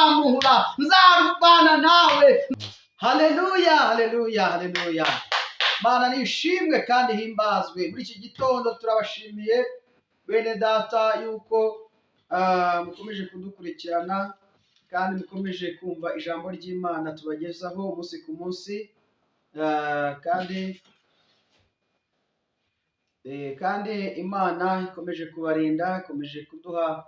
Nzakuzamura, nzarwana nawe. Haleluya, haleluya, haleluya! Mana nishimwe kandi himbazwe. Muri iki gitondo turabashimiye, bene data, yuko mukomeje kudukurikirana kandi mukomeje kumva ijambo ry'Imana tubagezaho umunsi ku munsi. Kandi Imana ikomeje kubarinda, ikomeje kuduha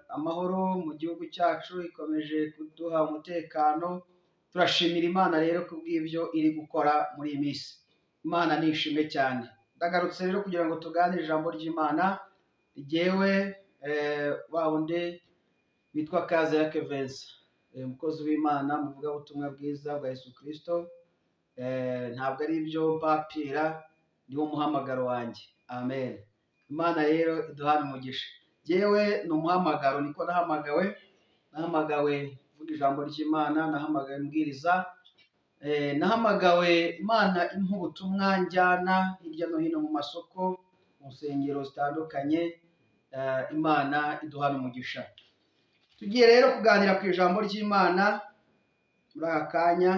amahoro mu gihugu cyacu, ikomeje kuduha umutekano. Turashimira Imana rero kubw'ibyo iri gukora muri iyi minsi. Imana ni ishimwe cyane. Ndagarutse rero kugira ngo tuganire ijambo ry'Imana. Jyewe wa wundi witwa Kaze ya Kevensa, umukozi w'Imana, muvugabutumwa bwiza bwa Yesu Kristo. Ntabwo ari ibyo mpapira, niwo muhamagaro wanjye. Amen. Imana rero iduhane umugisha. Jyewe ni umuhamagaro, niko nahamagawe. Nahamagawe mvuga ijambo ry'Imana, nahamagawe mbwiriza, nahamagawe Imana impa ubutumwa njyana hirya no hino mu masoko, mu nsengero zitandukanye. Imana iduhane umugisha. Tugiye rero kuganira ku ijambo ry'Imana muri aka kanya.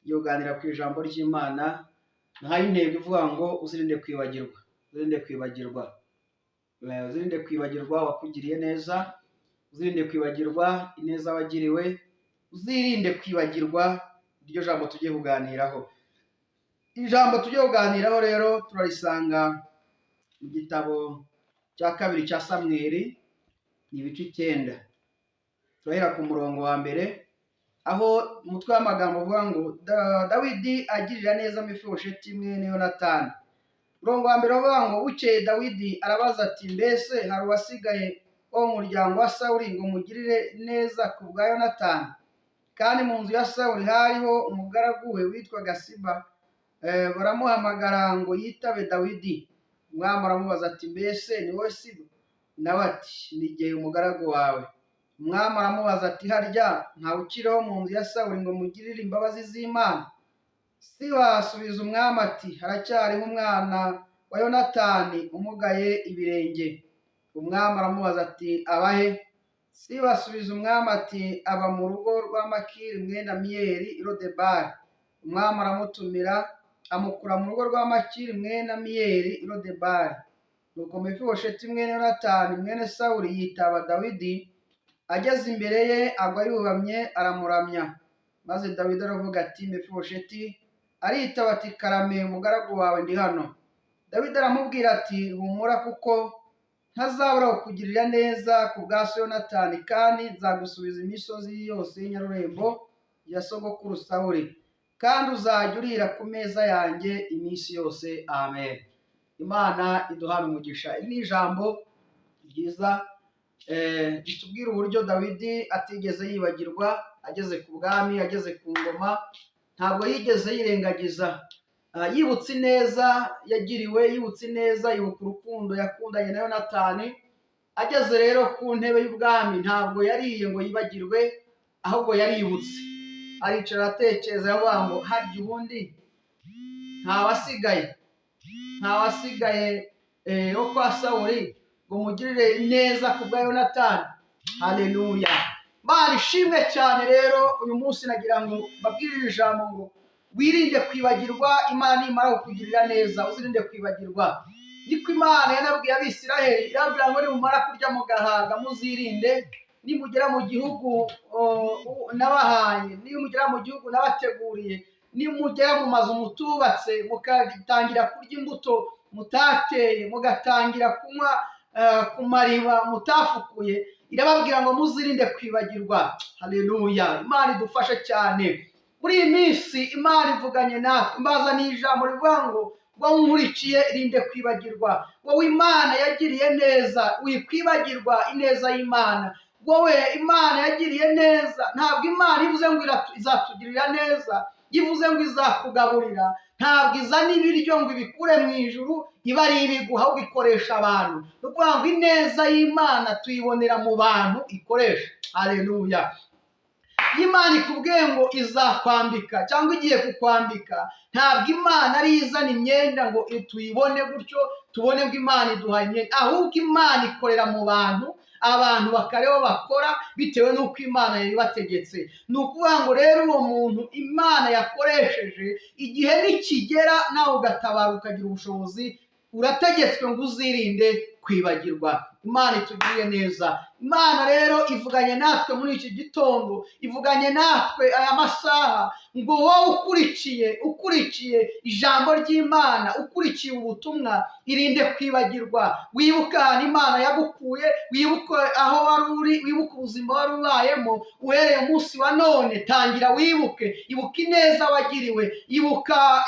Tugiye kuganira ku ijambo ry'Imana nahaye intego ivuga ngo uzirinde kwibagirwa, uzirinde kwibagirwa. Uzirinde kwibagirwa wakugiriye neza, uzirinde kwibagirwa ineza wagiriwe, uzirinde kwibagirwa. Iryo jambo tugiye kuganiraho, ijambo tugiye kuganiraho rero turarisanga mu gitabo cya kabiri cya Samweli, ni ibice 9. Turahera ku murongo wa mbere, aho umutwe w'amagambo uvuga ngo "Dawidi agirira neza Mefibosheti mwene Yonatani." Umurongo wa mbere uvuga ngo: "Bukeye Dawidi arabaza ati: 'Mbese hari uwasigaye wo mu muryango wa Sawuli ngo mugirire neza ku bwa Yonatani?' Kandi mu nzu ya Sawuli hariho umugaragu we witwaga Siba. Baramuhamagara ngo yitabe Dawidi. Umwami aramubaza ati: 'Mbese ni wowe Siba?' Nawe ati: 'Ni jye umugaragu wawe.' Umwami aramubaza ati: 'Harya ntawe ukiriho mu nzu ya Sawuli ngo mugirire imbabazi z'Imana?' Siba asubiza umwami ati: 'Haracyariho umwana wa Yonatani umugaye ibirenge.' Umwami aramubaza ati: 'Abahe?' Siba asubiza umwami ati: 'Aba mu rugo rwa Makiri mwene Amiyeli i Lodebari.' Umwami aramutumira, amukura mu rugo rwa Makiri mwene Amiyeli i Lodebari. Nuko Mefibosheti mwene Yonatani mwene Sawuli yitaba Dawidi. Ageze imbere ye agwa yubamye, aramuramya. Maze Dawidi aravuga ati: 'Mefibosheti.' Aritaba ati: 'Karame, umugaragu wawe, ndi hano.' Dawidi aramubwira ati: 'Humura, kuko ntazabura kukugirira neza ku bwa so Yonatani, kandi nzagusubiza imisozi yose y'inyarurembo ya sogokuru Sawuli, kandi uzajya urira ku meza yanjye iminsi yose.' Amen." Imana iduhane umugisha. Iri ni ijambo ryiza ritubwira uburyo Dawidi atigeze yibagirwa. Ageze ku bwami, ageze ku ngoma, ntabwo yigeze yirengagiza. Yibutse ineza yagiriwe, yibutse ineza, yibuka urukundo yakundanye na Yonatani. Ageze rero ku ntebe y'ubwami, ntabwo yariye ngo yibagirwe, ahubwo yaributse, aricara, aratekereza, aravuga ngo: "Harya ubundi ntawasigaye, ntawasigaye wo kwa Sawuli ngo mugirire neza ku bwa Yonatani?" Haleluya, Mana ishimwe cyane. Rero uyu munsi nagira ngo mbabwire iri jambo ngo wirinde kwibagirwa. Imana nimara kukugirira neza, uzirinde kwibagirwa. Niko Imana yanabwiye Abisiraheli, irababwira ngo: "Nimumara kurya mugahaga, muzirinde, nimugera mu gihugu nabahaye, nimugera mu gihugu nabateguriye, nimugera mu mazu mutubatse, mugatangira kurya imbuto mutateye, mugatangira kunywa ku mariba mutafukuye," irababwira ngo: "Muzirinde kwibagirwa." Haleluya, Imana idufashe cyane. Muri iyi minsi Imana ivuganye natwe, mbazaniye ijambo rivuga ngo: wowe unkurikiye, irinde kwibagirwa. Wowe Imana yagiriye neza, wikwibagirwa ineza y'Imana. Wowe Imana yagiriye neza, ntabwo Imana ivuze ngo izatugirira neza, ivuze ngo izakugaburira, ntabwo izana ibiryo ngo ibikure mu ijuru iba ari ibiguha, ahubwo ikoresha abantu. Ni ukuvuga ngo ineza y'Imana tuyibonera mu bantu ikoresha. Haleluya. Iyo Imana ikubwiye ngo izakwambika cyangwa igiye kukwambika, ntabwo Imana ari izana imyenda ngo tuyibone gutyo, tubone ngo Imana iduhaye imyenda, ahubwo Imana ikorera mu bantu, abantu bakareba bakora. bitewe n'uko Imana yabibategetse. Ni ukuvuga ngo rero uwo muntu Imana yakoresheje, igihe nikigera nawe ugatabara, ukagira ubushobozi, urategetswe ngo uzirinde kwibagirwa. Imana itugiriye neza. Imana rero ivuganye natwe muri iki gitondo, ivuganye natwe aya masaha, ngo wowe ukurikiye ijambo ry'Imana, ukurikiye ubutumwa, irinde kwibagirwa. Wibuke ahantu Imana yagukuye, wibuke aho wari uri, wibuke ubuzima wari ubayemo. Uhereye umunsi wa none, tangira wibuke, ibuka ineza wagiriwe, ibuka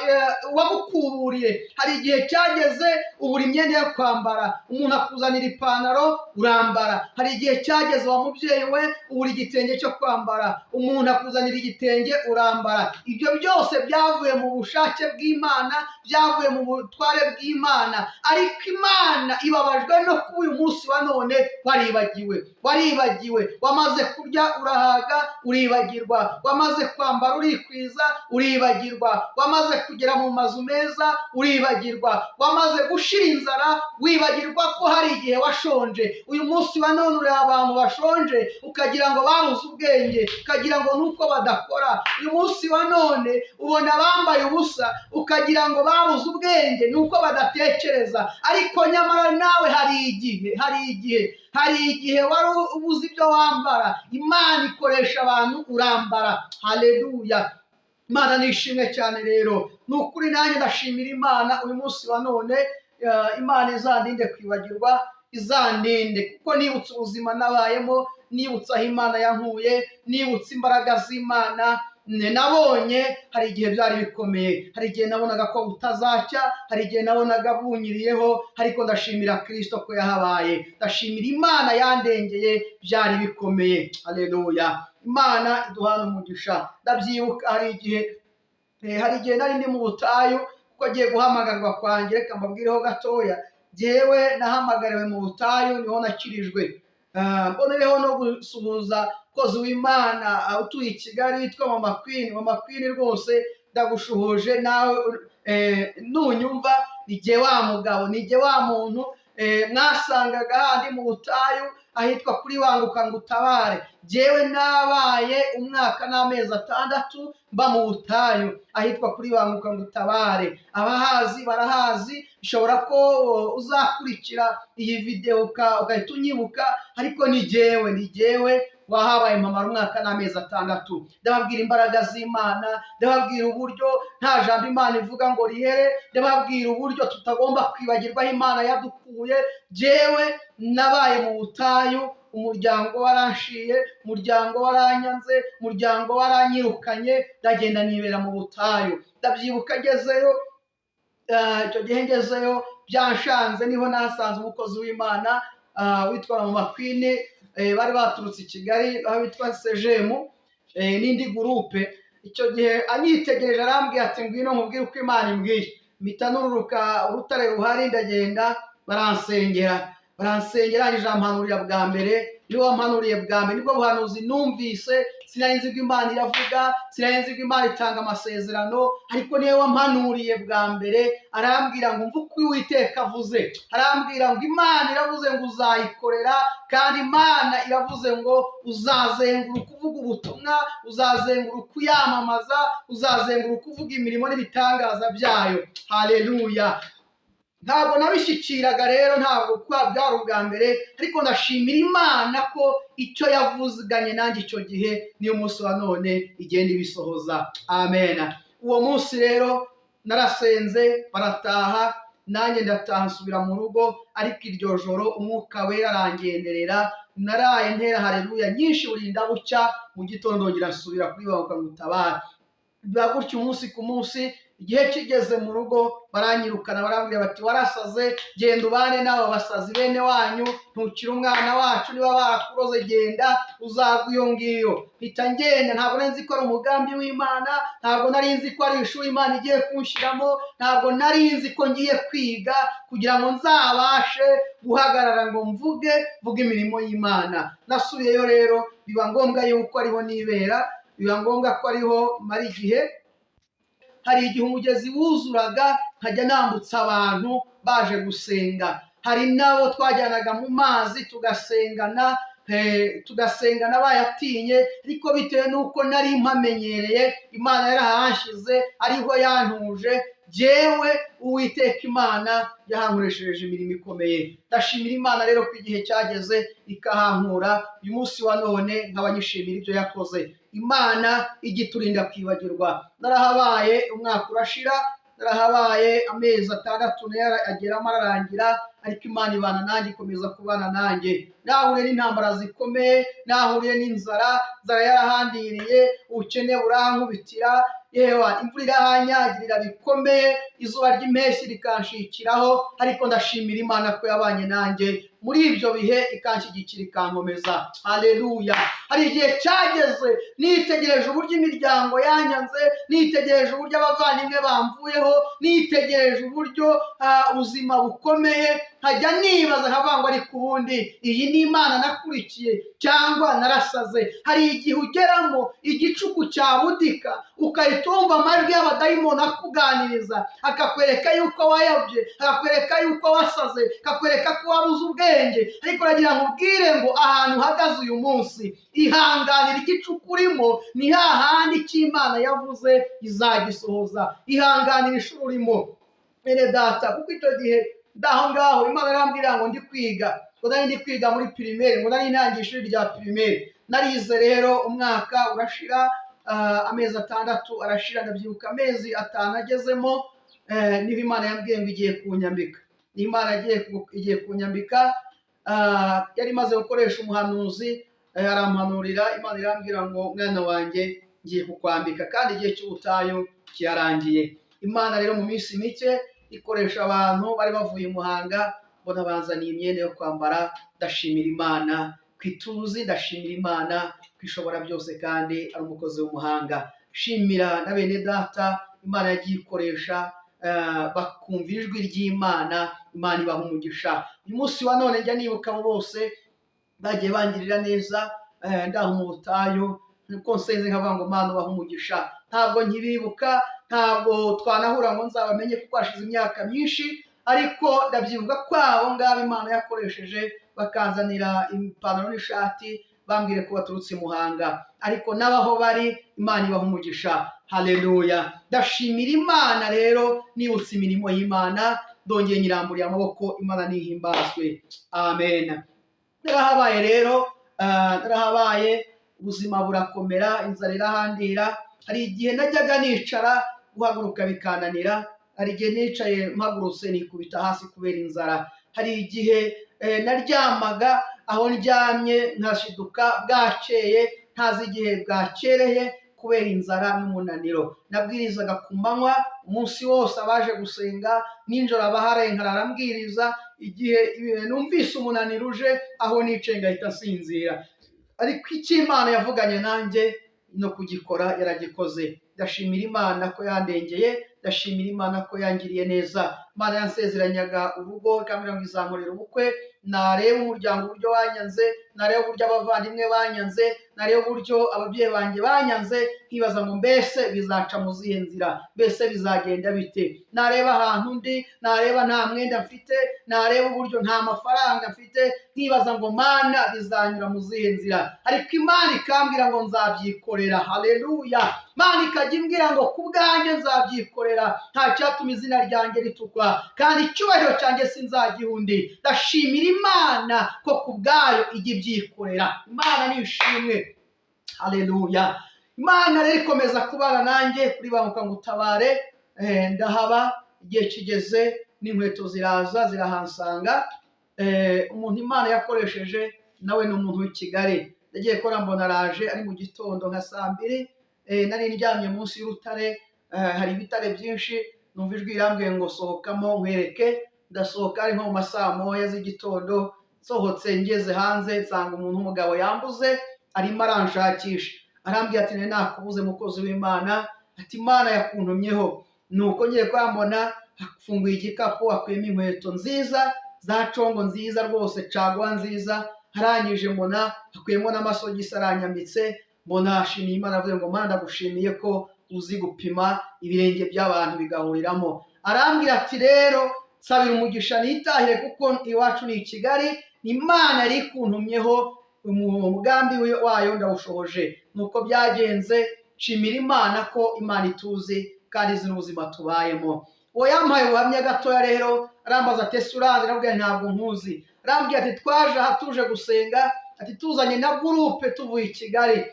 uwagukuburiye. Hari igihe cyageze ubura imyenda yo kwambara, umuntu akuzanira ipantaro urambara. Hari igihe cyageze, wa mubyeyi we, ubura igitenge cyo kwambara, umuntu akuzanira igitenge urambara. Ibyo byose byavuye mu bushake bw'Imana, byavuye mu butware bw'Imana. Ariko Imana ibabajwe no kuba uyu munsi wa none waribagiwe, waribagiwe. Wamaze kurya urahaga, uribagirwa. Wamaze kwambara urikwiza, uribagirwa. Wamaze kugera mu mazu meza, uribagirwa. Wamaze gushira inzara, wibagirwa ko hari igihe washonje. Uyu munsi wa none ureba abantu bashonje ukagira ngo babuze ubwenge, ukagira ngo nuko badakora. Uyu munsi wa none ubona bambaye ubusa, ukagira ngo babuze ubwenge, nuko badatekereza. Ariko nyamara nawe hari igihe wari ubuze ibyo wambara, Imana ikoresha abantu urambara. Haleluya, Imana nishimwe cyane. Rero ni ukuri nanjye ndashimira Imana uyu munsi wa none. Imana izandinde kwibagirwa, izandinde, kuko nibutse ubuzima nabayemo, nibutse aho Imana yankuye, nibutse imbaraga z'Imana nabonye. Hari igihe byari bikomeye, hari igihe nabonaga ko butazacya, hari igihe nabonaga bunyiriyeho, ariko ndashimira Kirisito ko yahabaye, ndashimira Imana yandengeye, byari bikomeye. Haleluya, Imana iduhana umugisha. Ndabyibuka hari igihe nari ndi mu butayu, kuko agiye guhamagarwa kwanjye, reka mbabwireho gatoya. Jyewe nahamagariwe mu butayu, niho nakirijwe. Mbonereho no gusuhuza kozi w'Imana utuye i Kigali witwa Mama Queen. Mama Queen, rwose ndagushuhuje nawe. Nunyumva, ni jye wa mugabo, ni jye wa muntu mwasangaga handi mu butayu ahitwa kuri Banguka ngo utabare. Jyewe nabaye umwaka n'amezi 6 mba mu butayu ahitwa kuri Banguka ngo utabare. Abahazi barahazi. Bishobora ko uzakurikira iyi videwo ugahita unyibuka, ariko ni jyewe, ni jyewe wahabaye mpamara umwaka n'amezi 6. Ndababwira imbaraga z'Imana, ndababwira uburyo nta jambo Imana ivuga ngo rihere, ndababwira uburyo tutagomba kwibagirwa aho Imana yadukuye. Jyewe nabaye mu butayu, umuryango waranshiye, umuryango waranyanze, umuryango waranyirukanye, ndagenda nibera mu butayu. Ndabyibuka ngezeyo, icyo gihe ngezeyo byanshanze, niho nasanze umukozi w'Imana witwa Mama Queen, bari baturutse i Kigali aho bitwa Sejemu, n'indi groupe. Icyo gihe anyitegereje arambwira ati: "Ngwino nkubwire uko Imana imbwiye." Mpita nururuka urutare ruhari, ndagenda, baransengera, baransengera, arangije ampanurira bwa mbere. Niwe wampanuriye bwa mbere, nibwo buhanuzi numvise. Sinari nzi ko Imana iravuga, sinari nzi ko Imana itanga amasezerano, ariko niwe wampanuriye bwa mbere. Arambwira ngo mve uko Uwiteka avuze, arambwira ngo Imana iravuze ngo uzayikorera, kandi Imana iravuze ngo uzazenguruka uvuga ubutumwa, uzazenguruka uyamamaza, uzazenguruka uvuga imirimo n'ibitangaza byayo. Haleluya. Ntabwo nabishyikiraga rero, ntabwo kuba byari ubwa mbere, ariko ndashimira Imana ko icyo yavuganye nanjye icyo gihe niyo munsi wa none igenda ibisohoza. Amen. Uwo munsi rero narasenze, barataha, nanjye ndataha, nsubira mu rugo. Ariko iryo joro Umwuka Wera arangenderera, naraye ntera haleluya nyinshi burinda bucya. Mu gitondo ngira nsubira kuri Banguka ngutabare. Biba gutyo umunsi ku munsi. Igihe kigeze mu rugo baranyirukana, barambwira bati: "Warasaze, genda ubane n'abo basazi bene wanyu, ntukire umwana wacu, niba barakuroze genda uzagwa iyo ngiyo." Mpita ngenda. Ntabwo nari nzi ko ari umugambi w'Imana, ntabwo nari nzi ko ari ishuri Imana igiye kunshyiramo, ntabwo nari nzi ko ngiye kwiga kugira ngo nzabashe guhagarara ngo mvuge imirimo y'Imana. Nasubiyeyo rero, biba ngombwa yuko ariho nibera, biba ngombwa ko ariho mara igihe. Hari igihe umugezi wuzuraga nkajya nambutsa abantu baje gusenga, hari n'abo twajyanaga mu mazi tugasengana, nkajya nambutsa abantu. Tugasenga nabayatinye, ariko bitewe n'uko nari mpamenyereye, Imana yarahanshyize, ariho yantuje jyewe. Uwiteka Imana yahankoreshereje imirimo ikomeye. Ndashimira Imana rero ko igihe cyageze ikahankura. Uyu munsi wa none nkaba nyishimira ibyo yakoze. Imana ijya iturinda kwibagirwa. Narahabaye umwaka urashira, narahabaye amezi 6 nayo ageramo ararangira, ariko Imana ibana nanjye, ikomeza kubana nanjye. Nahuriye n'intambara zikomeye, nahuriye n'inzara, inzara yarahandiriye, ubukene burankubitira, yewe imvura irahanyagirira bikomeye, izuba ry'impeshyi rikanshikiraho, ariko ndashimira Imana ko yabanye nanjye muri ibyo bihe, ikanshyigikira, ikankomeza. Haleluya! Hari igihe cyageze nitegereje uburyo imiryango yanyanze, nitegereje uburyo abavandimwe bamvuyeho, nitegereje uburyo ubuzima bukomeye, nkajya nibaza nkavuga ngo: "Ariko ubundi iyi ni Imana nakurikiye cyangwa narasaze?" Hari igihe ugeramo igicuku cyabudika, ukahita wumva amajwi y'abadayimoni akuganiriza, akakwereka yuko wayobye, akakwereka yuko wasaze, akakwereka ko wabuze ubwenge. Ariko uragira ngo ubwire ngo ahantu uhagaze uyu munsi, ihanganira igicuku urimo, ni hahandi icyo Imana yavuze izagisohoza. Ihanganira ishuri urimo, bene data, kuko icyo gihe ndaho ngaho Imana irambwira ngo ndi kwiga, ngo nari ndi kwiga muri primaire, ngo nari ntangiye ishuri rya primaire. Narize rero umwaka urashira, amezi 6 arashira. Ndabyibuka amezi 5 agezemo, niho Imana yambwiye ngo igiye kunyambika. Niho Imana igiye kunyambika. Yari imaze gukoresha umuhanuzi, arampanurira. Imana irambwira ngo: "Mwana wanjye, ngiye kukwambika kandi igihe cy'ubutayu kirarangiye." Imana rero mu minsi mike ikoresha abantu bari bavuye i Muhanga, mbona banzaniye imyenda yo kwambara. Ndashimira Imana ku ituzi, ndashimira Imana ko ishobora byose kandi ari umukozi w'umuhanga. Shimira na bene data Imana yagiye ikoresha, bakumva ijwi ry'Imana. Imana ibaha umugisha. Uyu munsi wa none njya nibuka abo bose bagiye bangirira neza, ndaho mu butayu, niko nsenze nkavuga ngo: "Mana, ubahe umugisha." Ntabwo nkibibuka, ntabwo twanahura ngo nzabamenye kuko hashize imyaka myinshi, ariko ndabyibuka ko abo ngabo Imana yakoresheje bakanzanira ipantaro n'ishati, bambwire ko baturutse i Muhanga, ariko n'abaho bari Imana ibaha umugisha. Haleluya! Ndashimira Imana rero nibutse imirimo y'Imana, ndongeye nyiramburiye amaboko. Imana nihimbazwe, amen. Narahabaye rero, narahabaye, ubuzima burakomera, inzara irahandira. Hari igihe najyaga nicara guhaguruka bikananira. Hari igihe nicaye mpagurutse nikubita hasi kubera inzara. Hari igihe naryamaga, aho ndyamye nkashiduka bwakeye, ntazi igihe bwakereye kubera inzara n'umunaniro. Nabwirizaga ku manywa umunsi wose abaje gusenga, nijoro abaharenga arambwiriza. Igihe numvise umunaniro uje, aho nicaye ngahita nsinzira. Ariko icyo Imana yavuganye nanjye no kugikora yaragikoze. Ndashimira Imana ko yandengeye, ndashimira Imana ko yangiriye neza. Imana yansezeranyaga urugo, ikambwira ngo izankorera ubukwe. Nareba umuryango uburyo wanyanze, nareba uburyo abavandimwe banyanze, nareba uburyo ababyeyi banjye banyanze, nkibaza ngo: "Mbese bizaca mu zihe nzira? Mbese bizagenda bite?" Nareba ahantu ndi, nareba nta mwenda mfite, nareba uburyo nta mafaranga mfite, nkibaza ngo: "Mana, bizanyura mu zihe nzira?" Ariko Imana ikambwira ngo: "Nzabyikorera." Haleluya! Imana ikajya imbwira ngo: "Ku bwanjye nzabyikorera, nta cyatuma izina ryanjye ritukwa, kandi icyubahiro cyanjye sinzagiha undi." Ndashimira Imana ko ku bwayo ijya ibyikorera. Imana ni ishimwe, haleluya. Imana rero ikomeza kubana nanjye kuri Banguka Ngutabare. Ndahaba, igihe kigeze n'inkweto ziraza zirahansanga. Umuntu Imana yakoresheje nawe ni umuntu w'i Kigali. Ndagiye kora mbona araje, ari mu gitondo nka saa 2. Nari ndyamye munsi y'urutare, hari ibitare byinshi. Numva ijwi rirambwiye ngo: "Sohokamo nkwereke." Ndasohoka, ari nko mu ma saa 1 z'igitondo. Nsohotse ngeze hanze nsanga umuntu w'umugabo yambuze, arimo aranshakisha. Arambwira ati: "Nari nakubuze, mukozi w'Imana." Ati: "Imana yakuntumyeho." Nuko ngiye kwambona afunguye igikapu, akuyemo inkweto nziza za congo, nziza rwose, caguwa nziza. Arangije mbona akuyemo n'amasogisi, aranyambitse. Mbona ashimiye Imana, avuze ngo: "Mana, ndagushimiye ko uzi gupima ibirenge by'abantu bigahuriramo." Arambwira ati: "Rero nsabira umugisha nitahire, kuko iwacu ni i Kigali." Imana yari ikuntumyeho. Umugambi wayo ndawushohoje. Nuko byagenze. Nshimira Imana ko Imana ituzi kandi izi n'ubuzima tubayemo. Uwo yampaye ubuhamya gatoya rero, arambaza ati: "Ese uranzi?" Arambwira: "Ntabwo nkuzi." Arambwira ati: "Twaje aha tuje gusenga," ati, "tuzanye na groupe tuvuye i Kigali,"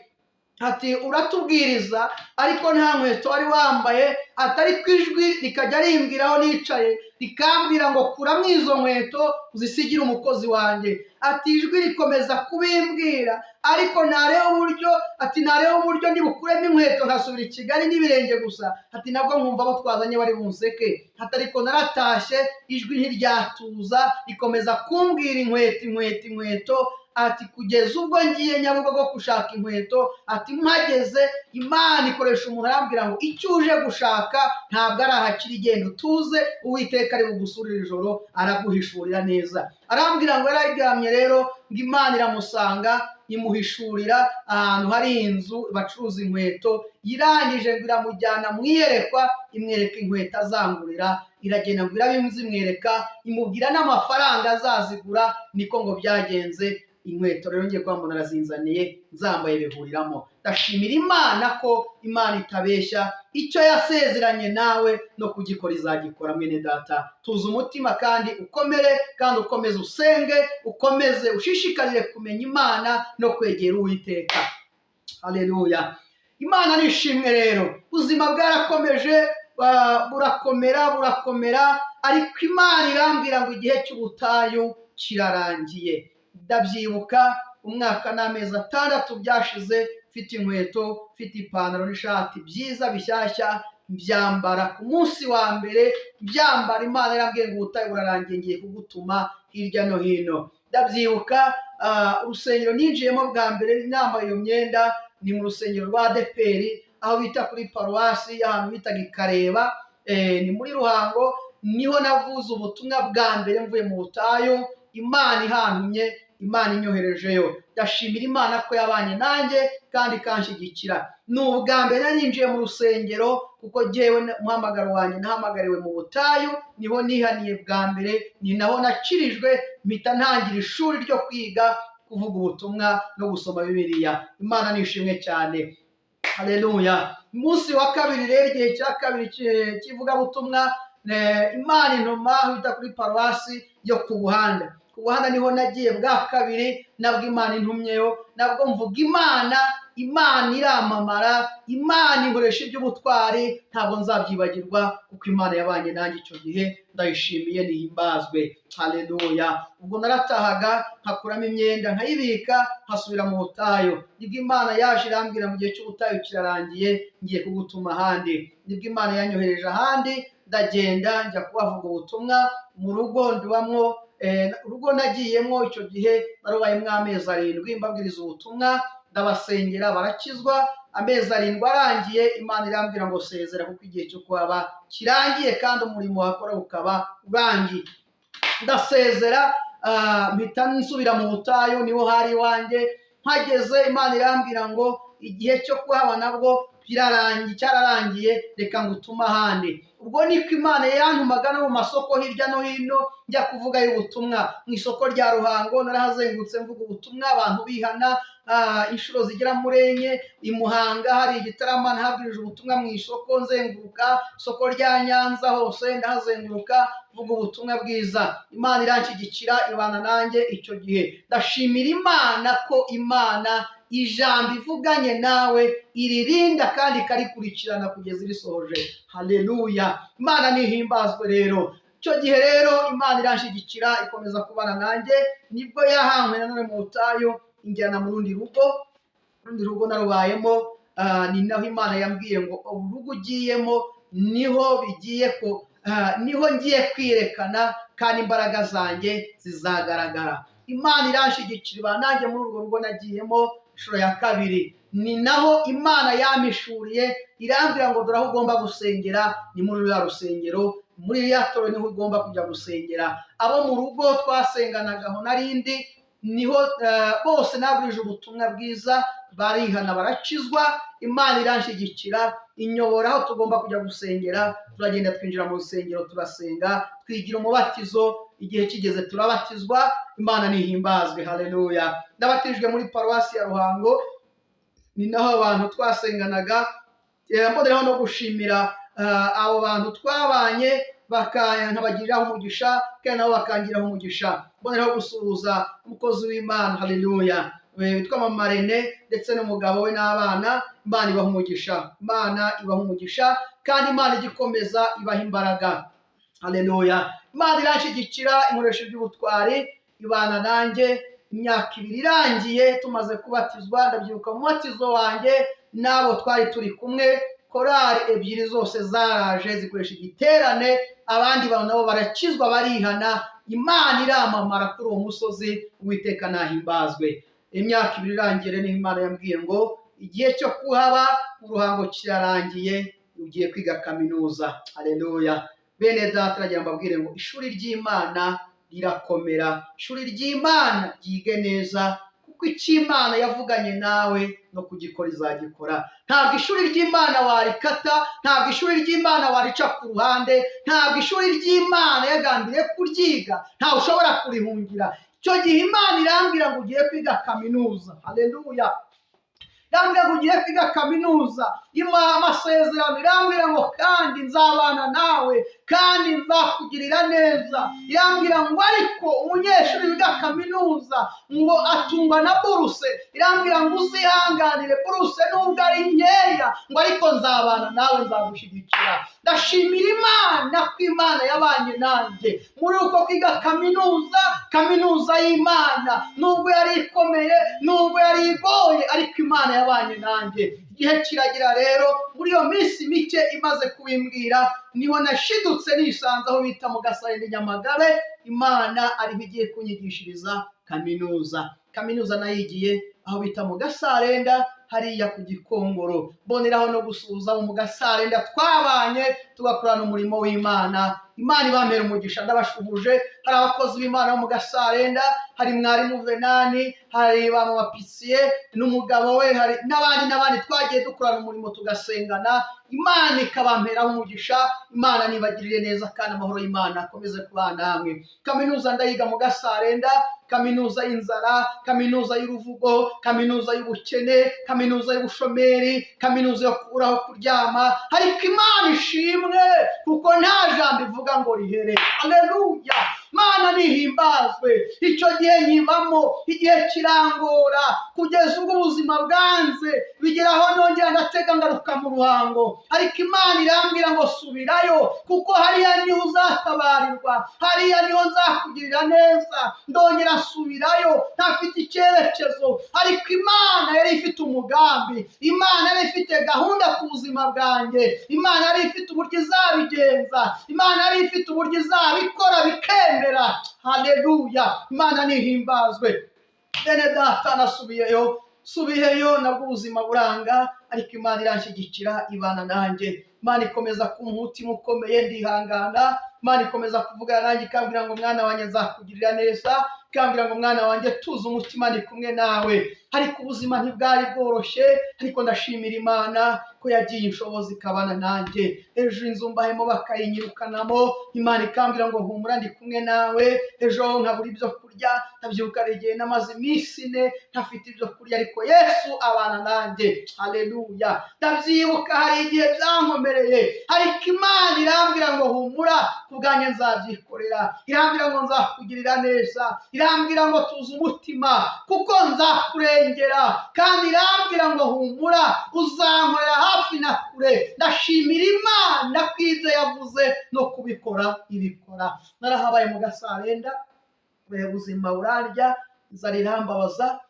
ati, "uratubwiriza ariko nta nkweto wari wambaye," ati, "ariko ijwi rikajya rimbwira aho nicaye, rikambwira ngo kuramo izo nkweto uzisigire umukozi wanjye." Ati: "Ijwi rikomeza kubimbwira, ariko ntareba uburyo," ati, "ntareba uburyo ndibukuremo inkweto nkasubira i Kigali n'ibirenge gusa," ati, "nabwo nkumva abo twazanye bari bunseke." Ati: "Ariko naratashye, ijwi ntiryatuza, rikomeza kumbwira inkweto, inkweto, inkweto," ati, "kugeza ubwo ngiye Nyabugogo gushaka inkweto." Ati: "Mpageze, Imana ikoresha umuntu arambwira ngo icyo uje gushaka ntabwo ari ahakiri, genda utuze, Uwiteka ari bugusurire ijoro, araguhishurira neza." Arambwira ngo yararyamye rero, ngo Imana iramusanga, imuhishurira ahantu hari inzu bacuruza inkweto. Irangije ngo iramujyana mu iyerekwa, imwereka inkweto azangurira. Iragenda ngo irabimwereka, imubwira n'amafaranga azazigura. Niko ngo byagenze. Inkweto rero ngiye kwambara arazinzaniye, nzambaye, bihuriramo. Ndashimira Imana ko Imana itabeshya. Icyo yasezeranye nawe no kugikora izagikora. Mwene data, tuza umutima kandi ukomere, kandi ukomeze usenge, ukomeze ushishikarire kumenya Imana no kwegera Uwiteka. Haleluya, Imana ni ishimwe. Rero ubuzima bwarakomeje, burakomera, burakomera, ariko Imana irambwira ngo igihe cy'ubutayu kirarangiye. Ndabyibuka, umwaka n'amezi 6 byashize mfite inkweto, mfite ipantaro n'ishati byiza bishyashya, mbyambara ku munsi wa mbere mbyambara, Imana yarambwiye ngo ubutayu burarangiye, ngiye kugutuma hirya no hino. Ndabyibuka, urusengero ninjiyemo bwa mbere nambaye iyo myenda ni mu rusengero rwa ADEPR, aho bita kuri paruwasi, ahantu bitaga i Kareba, ni muri Ruhango. Niho navuze ubutumwa bwa mbere mvuye mu butayu, Imana ihantumye, Imana inyoherejeyo. Ndashimira Imana ko yabanye nanjye kandi ikanshyigikira. Ni ubwa mbere nari ninjiye mu rusengero, kuko jyewe umuhamagaro wanjye nahamagariwe mu butayu. Niho nihaniye bwa mbere, ni naho nakirijwe, mpita ntangira ishuri ryo kwiga kuvuga ubutumwa no gusoma Bibiliya. Imana ni ishimwe cyane. Haleluya. Umunsi wa kabiri rero, igihe cya kabiri cy'ivugabutumwa, Imana intuma bita kuri paruwasi yo ku Buhanda. Ku Buhanda niho nagiye bwa kabiri, nabwo Imana intumyeyo, nabwo mvuga Imana, Imana iramamara, Imana inkoresha iby'ubutwari. Ntabwo nzabyibagirwa kuko Imana yabanye nanjye icyo gihe, ndayishimiye, nihimbazwe. Haleluya. Ubwo naratahaga nkakuramo imyenda nkayibika, nkasubira mu butayu. Nibwo Imana yaje irambwira mu gihe cy'ubutayu kirarangiye, ngiye kugutuma ahandi. Nibwo Imana yanyohereje ahandi, ndagenda njya kubavuga ubutumwa mu rugo ndibamwo. Urugo nagiyemo icyo gihe narubayemo amezi 7, mbabwiriza ubutumwa, ndabasengera, barakizwa. Amezi 7 arangiye, Imana irambwira ngo sezera, kuko igihe cyo kuhaba kirangiye kandi umurimo wakora ukaba urangiye. Ndasezera, mpita nsubira mu butayu, niho hari iwanjye. Mpageze, Imana irambwira ngo igihe cyo kuhaba nabwo birarangiye, cyararangiye, reka ngutume ahandi. Ubwo niko Imana yantumaga no mu masoko hirya no hino, njya kuvugayo ubutumwa. Mu isoko rya Ruhango narahazengurutse mvuga ubutumwa, abantu bihana inshuro zigera muri enye. I Muhanga hari igitarama, nahabwirije ubutumwa mu isoko, nzenguruka isoko rya Nyanza hose ndahazenguruka mvuga ubutumwa bwiza. Imana iranshyigikira, ibana nanjye icyo gihe. Ndashimira Imana ko Imana ijambo ivuganye nawe iririnda kandi ikarikurikirana kugeza irisohoje. Haleluya, Imana nihimbazwe. Rero icyo gihe rero Imana iranshyigikira, ikomeza kubana nanjye. Nibwo yahankwe nanone mu butayu, injyana mu rundi rugo. Urundi rugo narubayemo, ni naho Imana yambwiye ngo urugo ugiyemo niho bigiye ko niho ngiye kwirekana kandi imbaraga zanjye zizagaragara. Imana iranshyigikira, ibana nanjye muri urwo rugo nagiyemo inshuro ya kabiri. Ni naho Imana yampishuriye, irambwira ngo dore aho ugomba gusengera, ni muri ruriya rusengero, muri ririya torero niho ugomba kujya gusengera. Abo mu rugo twasenganaga aho narindi niho bose nabwirije ubutumwa bwiza, barihana, barakizwa. Imana iranshyigikira, inyobora aho tugomba kujya gusengera. Turagenda, twinjira mu rusengero, turasenga, twigira umubatizo. Igihe kigeze turabatizwa. Imana nihimbazwe, haleluya. Ndabatirijwe muri paruwasi ya Ruhango, ni naho abantu twasenganaga. Mboneraho no gushimira abo bantu twabanye, nkabagiriraho umugisha kandi nabo bakangiraho umugisha. Mboneraho gusuhuza umukozi w'Imana, haleluya, witwa Mama Rene ndetse n'umugabo we n'abana. Imana ibaha umugisha, Imana ibaha umugisha, kandi Imana igikomeza ibaha imbaraga, haleluya. Imana iranshyigikira, inkoresha iby'ubutwari, ibana nanjye. Imyaka 2 irangiye tumaze kubatizwa, ndabyibuka mu mubatizo wanjye n'abo twari turi kumwe, korali ebyiri zose zaraje zikoresha igiterane, abandi bantu nabo barakizwa, barihana, Imana iramamara kuri uwo musozi. Uwiteka nahimbazwe. Imyaka 2 irangiye rero, Imana yambwiye ngo igihe cyo kuhaba mu Ruhango kirarangiye, ugiye kwiga kaminuza, haleluya. Bene data, nagira ngo mbabwire ngo ishuri ry'Imana rirakomera, ishuri ry'Imana ryige neza, kuko icyo Imana yavuganye nawe no kugikora izagikora. Ntabwo ishuri ry'Imana warikata, ntabwo ishuri ry'Imana warica ku ruhande, ntabwo ishuri ry'Imana yagambiriye kuryiga, ntawe ushobora kurihungira. Icyo gihe Imana irambwira ngo ugiye kwiga kaminuza, haleluya. Irambwira ngo ugiye kwiga kaminuza, imuha amasezerano, irambwira ngo kandi nzabana nawe, kandi nzakugirira neza. Irambwira ngo ariko umunyeshuri wiga kaminuza ngo atungwa na buruse. Irambwira ngo uzihanganire buruse nubwo ari nkeya, ngo ariko nzabana nawe, nzagushyigikira. Ndashimira Imana ko Imana yabanye nanjye muri uko kwiga kaminuza, kaminuza y'Imana, nubwo yari ikomeye, nubwo yari igoye, ariko Imana yabanye nanjye. Igihe kiragira rero, muri iyo minsi mike imaze kubimbwira, niho nashidutse nisanze aho bita mu Gasarende, Nyamagabe. Imana ariho igiye kunyigishiriza kaminuza. Kaminuza nayigiye aho bita mu Gasarenda, hariya ku Gikongoro. Mboneraho no gusuhuza mu Gasarenda twabanye, tugakorana umurimo w'Imana. Imana ibambera umugisha, ndabashuhuje. Hari abakozi b'Imana bo mu Gasarenda, hari mwarimu Venani, hari ba mama Pisiye n'umugabo we, hari n'abandi n'abandi twagiye dukorana umurimo, tugasengana. Imana ikabamperaho umugisha. Imana nibagirire neza, kandi amahoro y'Imana akomeze kubana namwe. Kaminuza ndayiga mu Gasarenda, kaminuza y'inzara, kaminuza y'uruvugo, kaminuza y'ubukene, kaminuza y'ubushomeri, kaminuza yo kubura aho kuryama. Ariko Imana ishimwe, kuko nta jambo ivuga ngo rihere, haleluya. Imana nihimbazwe. Icyo gihe nkibamo, igihe kirangora kugeza ubwo ubuzima bwanze, bigeraho nongera ndatega ngaruka mu Ruhango. Ariko Imana irambwira ngo subirayo, kuko hariya niho uzatabarirwa, hariya niho nzakugirira neza. Ndongera nsubirayo ntafite icyerekezo, ariko Imana yari ifite umugambi, Imana yari ifite gahunda ku buzima bwanjye, Imana yari ifite uburyo izabigenza, Imana yari ifite uburyo izabikora bikemera, haleluya. Imana nihimbazwe. Bene data, nasubiyeyo, subiyeyo nabwo ubuzima buranga, ariko Imana iranshyigikira, ibana nanjye. Imana ikomeza kumpa umutima ukomeye, ndihangana. Imana ikomeza kuvugana nanjye, ikambwira ngo mwana wanjye, nzakugirira neza, ikambwira ngo mwana wanjye, tuza umutima, ndi kumwe nawe. Ariko ubuzima ntibwari bworoshye, ariko ndashimira Imana ko yagiye inshobozi, ikabana nanjye. Ejo inzu mbahemo bakayinyirukanamo, Imana ikambwira ngo humura, ndi kumwe nawe. Ejo nkabura ibyo kurya, ndabyibuka igihe namaze iminsi 4 ntafite ibyo kurya, ariko Yesu abana nanjye, haleluya. Ndabyibuka hari igihe byankomereye, ariko Imana irambwira ngo humura, ku bwanjye nzabyikorera. Irambwira ngo nzakugirira neza, irambwira ngo tuza umutima, kuko nzakurengera, kandi irambwira ngo humura, uzankorera hafi na kure. Ndashimira Imana ko ibyo yavuze no kubikora ibikora. Narahabaye mu Gasarenda, ubuzima burarya, inzara irambabaza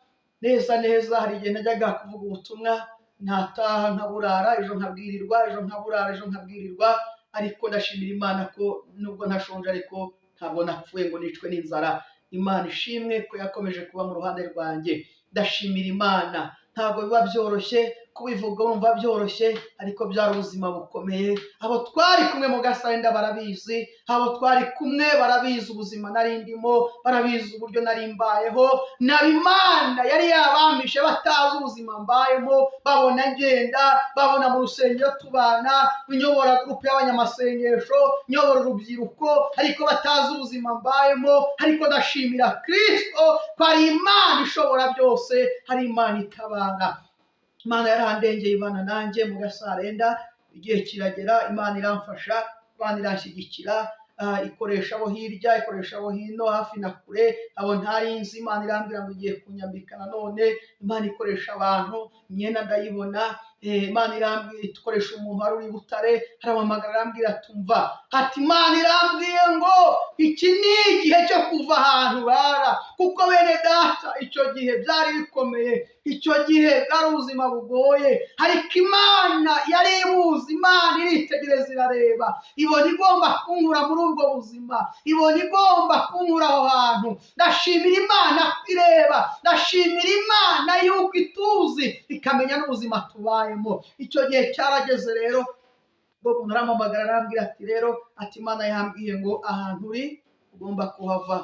neza neza. Hari igihe najyaga kuvuga ubutumwa, ntataha nkaburara, ejo nkabwirirwa, ejo nkaburara, ejo nkabwirirwa. Ariko ndashimira Imana ko nubwo ntashonje, ariko ntabwo napfuye ngo nicwe n'inzara. Imana ishimwe ko yakomeje kuba mu ruhande rwanjye. Ndashimira Imana. Ntabwo biba byoroshye Kubivuga wumva byoroshye, ariko byari ubuzima bukomeye. Abo twari kumwe mu Gasarenda barabizi, abo twari kumwe barabizi ubuzima nari ndimo, barabizi uburyo nari mbayeho. Naba Imana yari yabambishe batazi ubuzima mbayemo, babona ngenda, babona mu rusengero tubana, nyobora groupe y'abanyamasengesho, nyobora urubyiruko, ariko batazi ubuzima mbayemo. Ariko ndashimira Kristo ko ari Imana ishobora byose, hari Imana itabara. Imana yarandengeye, ibana nanjye mu Gasarenda. Igihe kiragera, Imana iramfasha, Imana iranshyigikira, ikoresha abo hirya, ikoresha abo hino, hafi na kure, abo ntari nzi. Imana irambwira ngo igiye kunyambika nanone. Imana ikoresha abantu, imyenda ndayibona. Imana irambwira, ikoresha umuntu wari uri i Butare, arampamagara, arambwira, tumva, ati: "Imana irambwiye ngo iki ni igihe cyo kuva ahantu urara." Kuko bene data, icyo gihe byari bikomeye, icyo gihe bwari ubuzima bugoye, ariko Imana yari ibuzi. Imana iritegereza, irareba, ibona igomba kunkura muri ubwo buzima, ibona igomba kunkura aho hantu. Ndashimira Imana ko ireba, ndashimira Imana yuko ituzi, ikamenya n'ubuzima tubayemo. Icyo gihe cyarageze rero, ubwo umuntu arampamagara, arambwira ati: "Rero," ati, "Imana yambwiye ngo ahantu uri ugomba kuhava."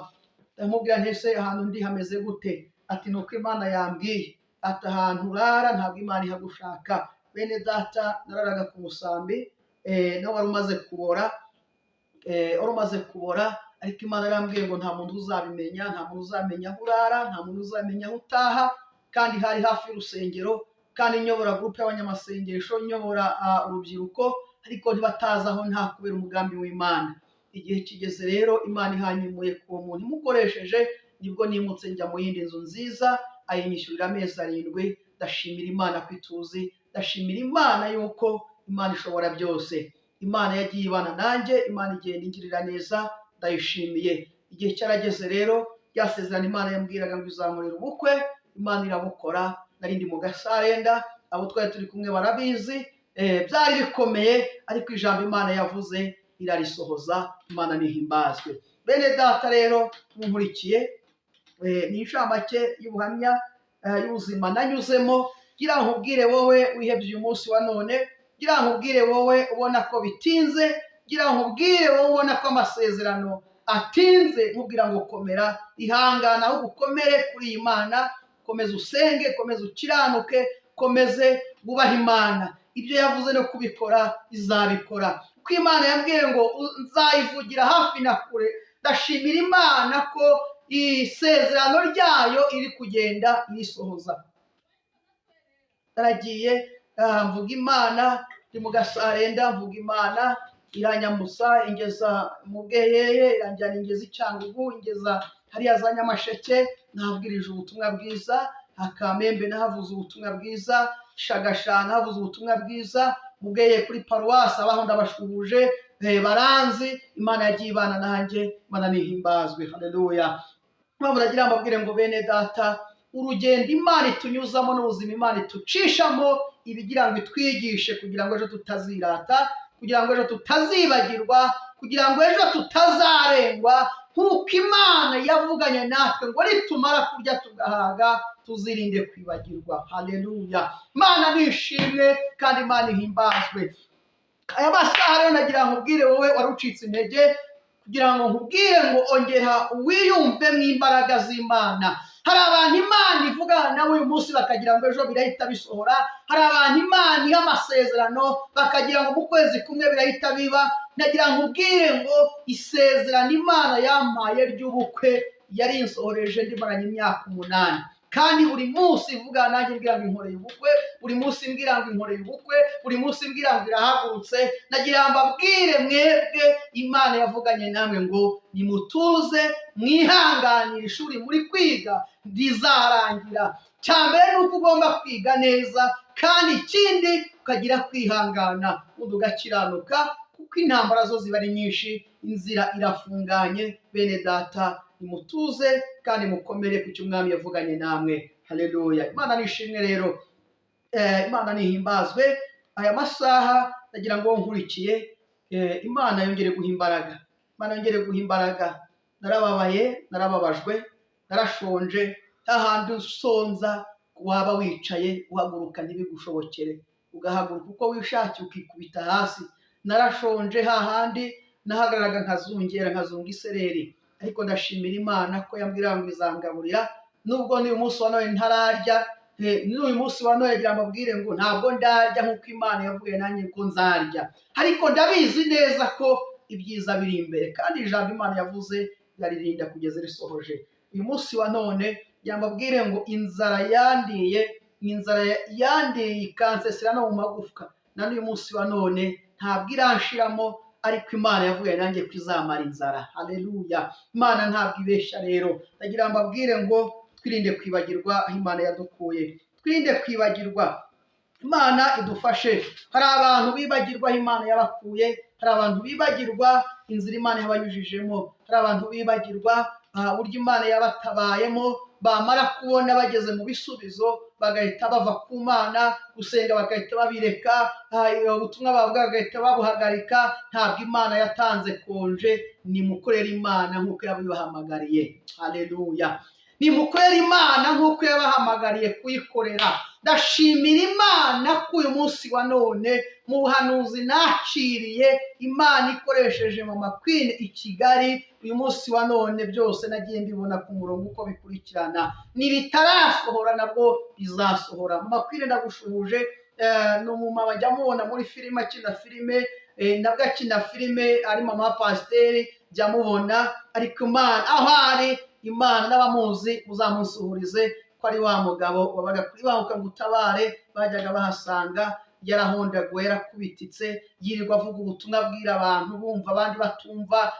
Ndamubwira nti: "Ese ahantu ndi hameze gute?" Ati: "Ni uko Imana yambwiye," ati, "ahantu urara ntabwo Imana ihagushaka." Bene data, nararaga ku musambi, nawe wari umaze kubora, wari umaze kubora. Ariko Imana yarambwiye ngo nta muntu uzabimenya, nta muntu uzamenya aho urara, nta muntu uzamenya aho utaha. Kandi hari hafi y'urusengero, kandi nyobora groupe y'abanyamasengesho, nyobora urubyiruko, ariko ntibatazi aho nta kubera umugambi w'Imana. Igihe kigeze rero, Imana ihanyimuye ku uwo muntu imukoresheje, nibwo nimutse njya mu yindi nzu nziza, ayinyishyurira amezi 7. Ndashimira Imana ko ituzi, ndashimira Imana yuko Imana ishobora byose. Imana yagiye ibana nanjye, Imana igenda ingirira neza, ndayishimiye. Igihe cyarageze rero, ryasezerano Imana yambwiraga ngo izankorera ubukwe, Imana irabukora. Nari ndi mu Gasarenda, abo twari turi kumwe barabizi. Byari bikomeye, ariko ijambo Imana yavuze irarisohoza. Imana nihimbazwe. Bene data rero munkurikiye, ni inshamake y'ubuhamya y'ubuzima nanyuzemo. Gira nkubwire wowe wihebye uyu munsi wa none, gira nkubwire wowe ubona ko bitinze, gira nkubwire wowe ubona ko amasezerano atinze, nkubwira ngo komera, ihangana, ahubwo ukomere kuri iyi Mana, komeza usenge, komeza ukiranuke, komeze wubahe Imana. Ibyo yavuze no kubikora izabikora. Kuko Imana yambwiye ngo nzayivugira hafi na kure. Ndashimira Imana ko isezerano ryayo iri kugenda irisohoza. Naragiye, mvuga Imana ndi mu Gasarenda, mvuga Imana iranyamusa, ingeza mu Bweyeye, iranjyana, ingeza i Cyangugu, ingeza hariya za Nyamasheke, nahabwirije ubutumwa bwiza. Akamembe nahavuze ubutumwa bwiza, Shagasha nahavuze ubutumwa bwiza, mu Bweyeye kuri paruwasi abaho ndabashuhuje, baranzi. Imana yagiye ibana nanjye, Imana nihimbazwe, haleluya. Mpamvu nagira mbabwire ngo bene data, urugendo Imana itunyuzamo n'ubuzima Imana itucishamo, ibigira ngo itwigishe, kugira ngo ejo tutazirata, kugira ngo ejo tutazibagirwa, kugira ngo ejo tutazarengwa. Nk'uko Imana yavuganye natwe ngo nitumara kurya tugahaga tuzirinde kwibagirwa. Haleluya! Imana nishimwe kandi Imana ihimbazwe. Aya masaha rero nagira ngo nkubwire wowe wari ucitse intege, kugira ngo nkubwire ngo ongera wiyumve mu imbaraga z'Imana. Hari abantu Imana ivugana nawe uyu munsi bakagira ngo ejo birahita bisohora. Hari abantu Imana iha amasezerano bakagira ngo mu kwezi kumwe birahita biba. Nagira ngo nkubwire ngo isezerano Imana yampaye ry'ubukwe yari insohoreje ndimaranye imyaka 8. Kandi buri munsi ivugana nanjye mbwira ngo inkoreye ubukwe, buri munsi mbwira ngo inkoreye ubukwe, buri munsi mbwira ngo irahagurutse. Nagira ngo mbabwire mwebwe Imana yavuganye namwe ngo nimutuze, mwihanganire, ishuri muri kwiga rizarangira. Cya mbere ni uko ugomba kwiga neza, kandi ikindi ukagira kwihangana, ubundi ugakiranuka, kuko intambara zo ziba ari nyinshi, inzira irafunganye. Bene data, nimutuze kandi mukomere ku cyo Umwami yavuganye namwe. Haleluya! Imana nishimwe rero. Imana nihimbazwe. Aya masaha ndagira ngo nkurikiye, Imana yongere guha imbaraga, Imana yongere guha imbaraga. Narababaye, narababajwe, narashonje, hahandi usonza. Waba wicaye, uhaguruka ntibigushobokere, ugahaguruka uko wishakiye ukikubita hasi. Narashonje hahandi nahagararaga nkazungera, nkazunga isereri, ariko ndashimira Imana ko yambwira ngo izangaburira, nubwo n'uyu munsi wa none ntararya. N'uyu munsi wa none ngira mbabwire ngo ntabwo ndarya nk'uko Imana yavuye nanjye ko nzarya, ariko ndabizi neza ko ibyiza biri imbere, kandi ijambo Imana yavuze iraririnda kugeza risohoje. Uyu munsi wa none ngira mbabwire ngo inzara yandiye, inzara yandiye ikansesera no mu magufwa, na n'uyu munsi wa none ntabwo iranshiramo, ariko Imana yavuye nanjye ko izamara inzara. Haleluya! Imana ntabwo ibeshya. Rero ndagira mbabwire ngo twirinde kwibagirwa aho Imana yadukuye, twirinde kwibagirwa. Imana idufashe. Hari abantu bibagirwa aho Imana yabakuye, hari abantu bibagirwa inzira Imana yabanyujijemo, hari abantu bibagirwa uburyo Imana yabatabayemo, bamara kubona bageze mu bisubizo bagahita bava ku Mana, gusenga bagahita babireka, ubutumwa bavuga bagahita babuhagarika. Ntabwo Imana yatanze konje. Nimukorere Imana nk'uko yabibahamagariye. Haleluya! Nimukorere Imana nk'uko yabahamagariye kuyikorera. Ndashimira Imana ko uyu munsi wa none mu buhanuzi nakiriye Imana ikoresheje Mama Queen i Kigali, uyu munsi wa none byose nagiye mbibona ku murongo uko bikurikirana. Nibitarasohora nabwo bizasohora. Mama Queen, ndagushuhuje. Ni umumama njya mubona muri filime akina filime, nabwo akina filime ari mama wa pasiteri, jya mubona. Ariko Imana aho ari, Imana n'abamuzi muzamusuhurize ko ari wa mugabo wabaga kuri Banguka Ngutabare, bajyaga bahasanga yarahondaguwe, yarakubititse, yirirwa avuga ubutumwa abwira abantu bumva abandi batumva.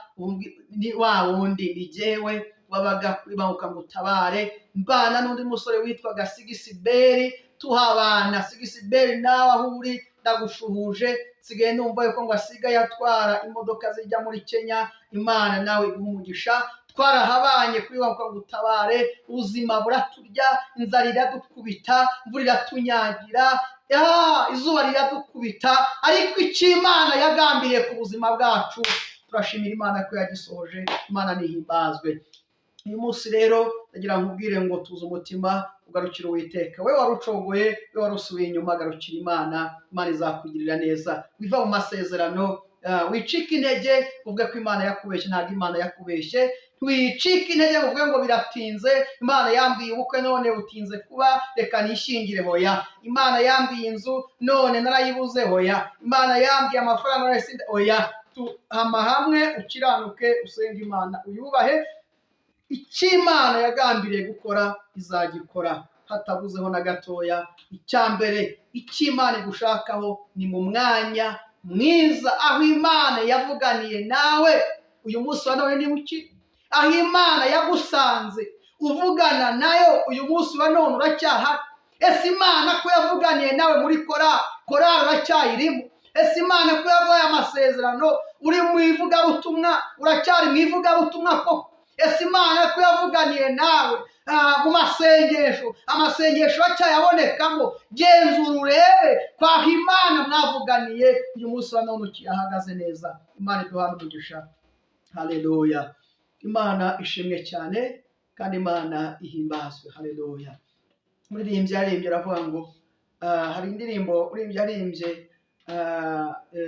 Ni wa wundi, ni jyewe wabaga kuri Banguka Ngutabare, mbana n'undi musore witwaga Sigisiberi, tuhabana. Sigisiberi, nawe aho uri ndagushuhuje. Nsigaye numva yuko ngo asigaye atwara imodoka zijya muri Kenya. Imana nawe iguha umugisha. Twarahabanye kuri Banguka Ngutabare, ubuzima buraturya, inzara iradukubita, imvura iratunyagira, izuba riradukubita, ariko icyo Imana yagambiriye ku buzima bwacu turashimira Imana ko yagisohoje. Imana nihimbazwe. Uyu munsi rero ndagira ngo nkubwire ngo tuze umutima ugarukire Uwiteka. We wari ucogoye, we wari usubiye inyuma, garukira Imana, Imana izakugirira neza. Wiva mu masezerano, wicika intege uvuge ko Imana yakubeshye. Ntabwo Imana yakubeshye. Wicika intege ngo uvuge ngo biratinze, Imana yambwiye ubukwe none butinze kuba, reka nishingire. Hoya. Imana yambwiye inzu none narayibuze. Hoya. Imana yambwiye amafaranga none sinda. Oya. Hama hamwe ukiranuke, usenge Imana, uyubahe. Icyo Imana yagambiriye gukora izagikora hatabuzeho na gatoya. Icya mbere, icyo Imana igushakaho ni mu mwanya mwiza aho Imana yavuganiye nawe. Uyu munsi wa none niba ukiri aho Imana yagusanze uvugana nayo, uyu munsi wa none uracyahari? Ese Imana ko yavuganiye nawe muri korali, korali uracyayirimo? Ese Imana ko yaguhaye amasezerano uri mu ivugabutumwa, uracyari mu ivugabutumwa koko? Ese Imana ko yavuganiye nawe mu masengesho, amasengesho acyayabonekamo? Genzura urebe kwaho Imana mwavuganiye uyu munsi wa none ukiyahagaze neza. Imana iduhane umugisha. Haleluya! Imana ishimwe cyane kandi Imana ihimbazwe. Haleluya! Umuririmbyi yaririmbye aravuga ngo hari indirimbo umuririmbyi yaririmbye,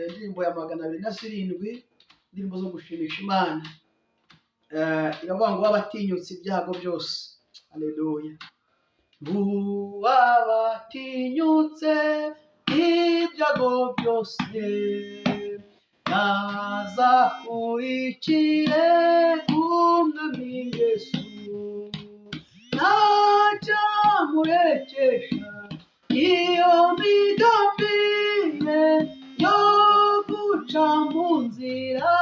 indirimbo ya 207, indirimbo zo gushimisha Imana. Iravuga ngo wabatinyutse ibyago byose. Haleluya! Uwabatinyutse ibyago byose nazakurikire Umwami Yesu, ntacyamurekesha iyo migambi ye yo guca mu nzira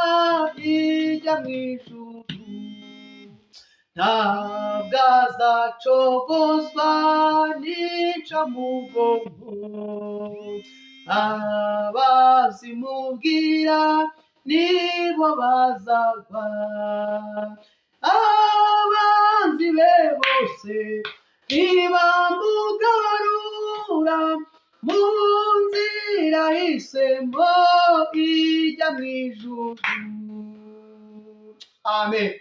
ijya mu ijuru. Ntabwo azacogozwa n'icamugongo, abazimubwira nibo bazagwa, abanzi be bose ntibamugarura mu nzira ahisemo ijya mu ijuru. Amen.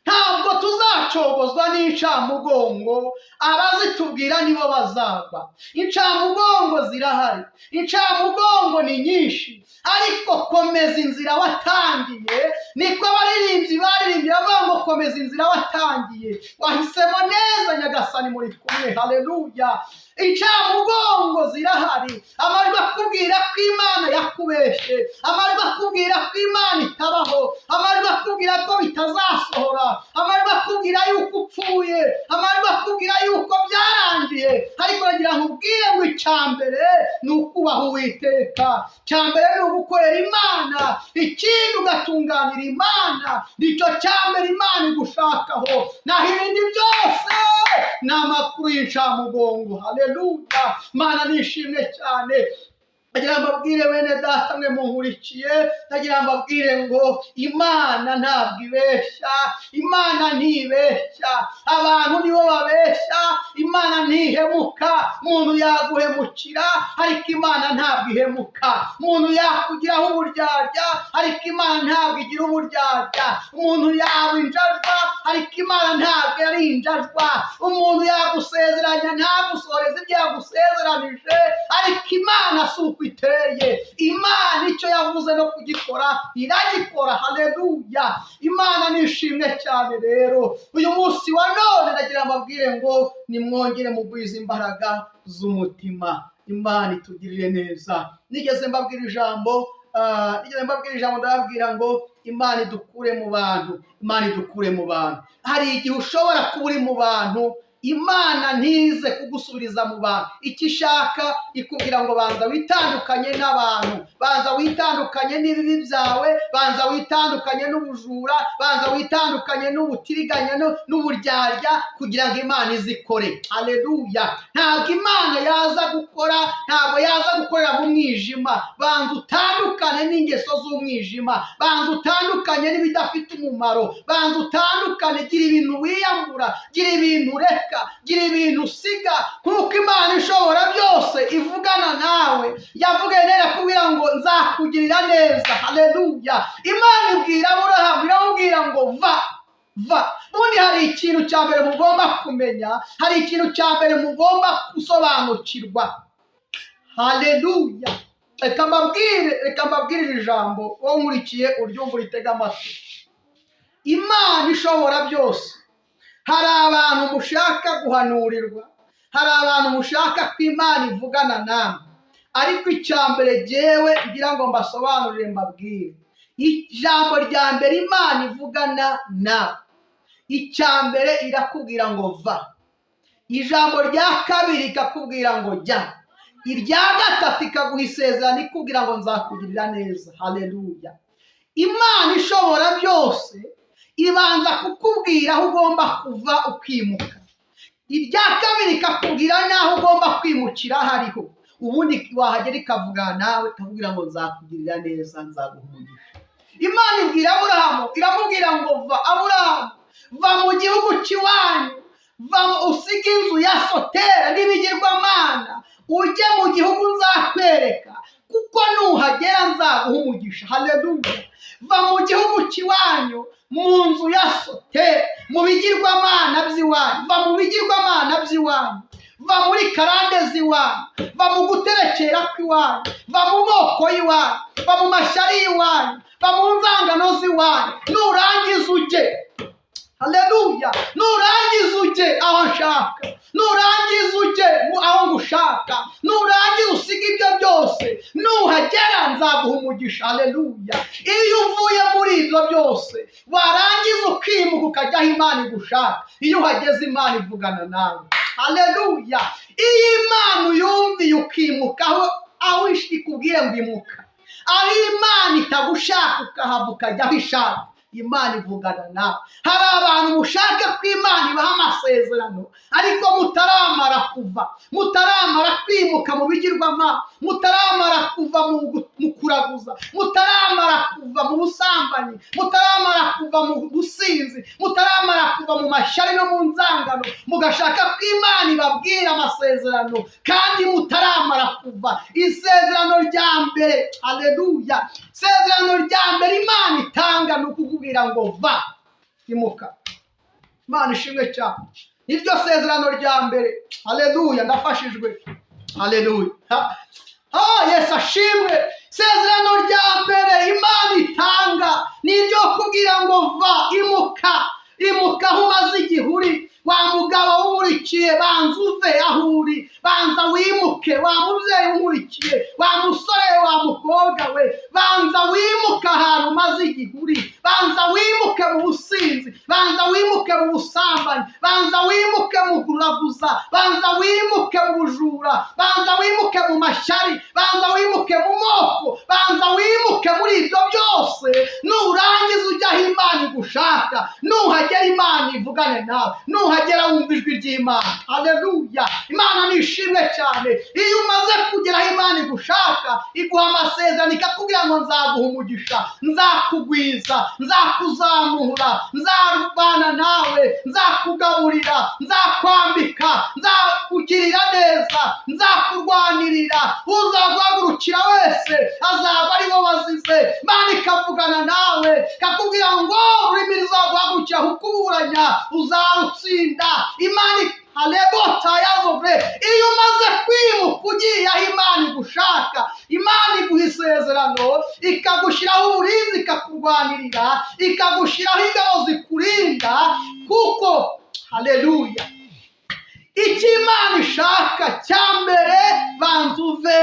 Ntabwo tuzacogozwa. Ntituzacogozwa n'incamugongo, abazitubwira nibo bazagwa. Incamugongo zirahari, incamugongo ni nyinshi, ariko komeza inzira watangiye. Niko abaririmbyi baririmbye bavuga ngo: "Komeza inzira watangiye, wahisemo neza, Nyagasani muri kumwe." Haleluya! Incamugongo zirahari, amajwi akubwira ko Imana yakubeshe, amajwi akubwira ko Imana itabaho, amajwi akubwira ko bitazasohora, amajwi akubwira yuko upfuye, amajwi akubwira yuko byarangiye. Ariko nagira ngo ubwire ngo icya mbere ni ukubaha Uwiteka, icya mbere ni ugukorera Imana, ikindi ugatunganira Imana. Nicyo cya mbere Imana igushakaho, naho ibindi byose ni amakuru y'incamugongo. Haleluya! Mana nishimwe cyane. Ndagira ngo mbabwire, bene data mwe munkurikiye, ndagira ngo mbabwire ngo Imana ntabwo ibeshya, Imana ntibeshya, abantu nibo babeshya. Imana ntihemuka. Umuntu yaguhemukira, ariko Imana ntabwo ihemuka. Umuntu yakugiraho uburyarya, ariko Imana ntabwo igira uburyarya. Umuntu yaba injajwa, ariko Imana ntabwo ari injajwa. Umuntu yagusezeranya ntagusohoreze ibyo yagusezeranije, ariko Imana si uko iteye. Imana icyo yavuze no kugikora iragikora. Haleluya! Imana nishimwe cyane. Rero uyu munsi wa none ndagira ngo mbabwire ngo nimwongere mugwize imbaraga z'umutima. Imana itugirire neza. Nigeze mbabwira ijambo, ndababwira ngo Imana idukure mu bantu, Imana idukure mu bantu. Hari igihe ushobora kuba uri mu bantu, Imana ntize kugusubiriza mu bantu. Icyo ishaka, ikubwira ngo banza witandukanye n'abantu, banza witandukanye n'ibibi byawe, banza witandukanye n'ubujura, banza witandukanye n'ubutiriganya n'uburyarya, kugira ngo Imana izikore. Haleluya! Ntabwo Imana yaza gukora, ntabwo yaza gukorera mu mwijima. Banza utandukane n'ingeso z'umwijima, banza utandukanye n'ibidafite umumaro, banza utandukane. Gira ibintu wiyambura, gira ibintu ureka, gira ibintu usiga, nk'uko Imana ishobora byose ivugana nawe. Yavugaye neza kubwira ngo nzakugirira neza. Haleluya! Imana ibwira Aburahamu, iramubwira ngo va, va. Ubundi hari ikintu cya mbere mugomba kumenya, hari ikintu cya mbere mugomba gusobanukirwa. Haleluya! Reka mbabwire iri jambo, wowe nkurikiye uryumva, uritega amatwi. Imana ishobora byose, hari abantu mushaka guhanurirwa, hari abantu mushaka ko Imana ivugana namwe, ariko icya mbere jyewe ngira ngo mbasobanurire, mbabwire ijambo rya mbere Imana ivugana nawe. Icya mbere irakubwira ngo va, ijambo rya kabiri ikakubwira ngo jya, irya gatatu ikaguha isezerano, ikubwira ngo nzakugirira neza. Haleluya! Imana ishobora byose ibanza kukubwira aho ugomba kuva ukimuka, irya kabiri ikakubwira n'aho ugomba kwimukira hariho, ubundi wahagera ikavugana nawe, ikakubwira ngo nzakugirira neza, nzaguha umugisha. Imana ibwira Aburahamu, iramubwira ngo va, Aburahamu, va mu gihugu cy'iwanyu, va usige inzu ya sotera n'ibigirwamana, ujye mu gihugu nzakwereka, kuko nuhagera nzaguha umugisha. Haleluya! Va mu gihugu cy'iwanyu, mu nzu ya sotera, mu bigirwamana by'iwanyu. Va mu bigirwamana by'iwanyu, va muri karande z'iwanyu, va mu guterekera kw'iwanyu, va mu moko y'iwanyu, va mu mashyari y'iwanyu, va mu nzangano z'iwanyu. Nurangiza ujye, haleluya, nurangiza ujye aho nshaka, nurangiza ujye aho ngushaka, nurangiza usige ibyo byose, nuhagera nzaguha umugisha. Haleluya! Iyo uvuye muri ibyo byose, warangiza ukimuka ukajya aho Imana igushaka, iyo uhageze Imana ivugana nawe. Haleluya! Iyo Imana uyumviye ukimuka aho ikubwiye ngo imuka, aho Imana itagushaka ukahava ukajya aho ishaka, Imana ivugana nawe. Hari abantu mushaka ko Imana ibaha amasezerano, ariko mutaramara kuva, mutaramara kwimuka mu bigirwamana, mutaramara kuva mu kuraguza, mutaramara kuva mu busambanyi, mutaramara kuva mu businzi, mutaramara kuva mu mashyari no mu nzangano, mugashaka ko Imana ibabwira amasezerano kandi mutaramara kuva. Isezerano rya mbere, haleluya, isezerano rya mbere Imana itanga ni ukukubwira ngo va, imuka. Imana ishimwe cyane. Niryo sezerano rya mbere. Haleluya, ndafashijwe. Haleluya. Yesu ashimwe. Isezerano rya mbere Imana itanga ni iryo kubwira ngo va, imuka, imuka aho umaze igihe uri. Wa mugabo w'umurikiye, banza uve aho uri, banza wimuke. Wa mubyeyi w'umurikiye, wa musore, wa mukobwa we, banza wimuke ahantu umaze igihe uri. Banza wimuke mu businzi, banza wimuke mu busambanyi, banza wimuke mu kuraguza, banza wimuke mu bujura, banza wimuke mu mashyari, banza wimuke mu moko, banza wimuke muri ibyo byose. Nurangiza ujya aho Imana igushaka. Nuhagera, Imana ivugane nawe. Nuhagera, wumva ijwi ry'Imana. Haleluya, Imana nishimwe cyane. Iyo umaze kugera aho Imana igushaka, iguha amasezerano, ikakubwira ngo nzaguha umugisha, nzakugwiza, nzakuzamura, nzarwana nawe, nzakugaburira, nzakwambika, nzakugirira neza, nzakurwanirira. Uzaguhagurukira wese azaba ari wo wazize. Imana ikavugana nawe, ikakubwira ngo ururimi ruzaguhagurukira kukuburanya uzarutsinda. Imana harebota yazobre. Iyo umaze kwimuka ugiye aho Imana igushaka, Imana iguha isezerano, ikagushyiraho uburinzi, ikakurwanirira, ikagushyiraho ingabo zikurinda. Kuko, haleluya, icyo Imana ishaka cya mbere, banza uve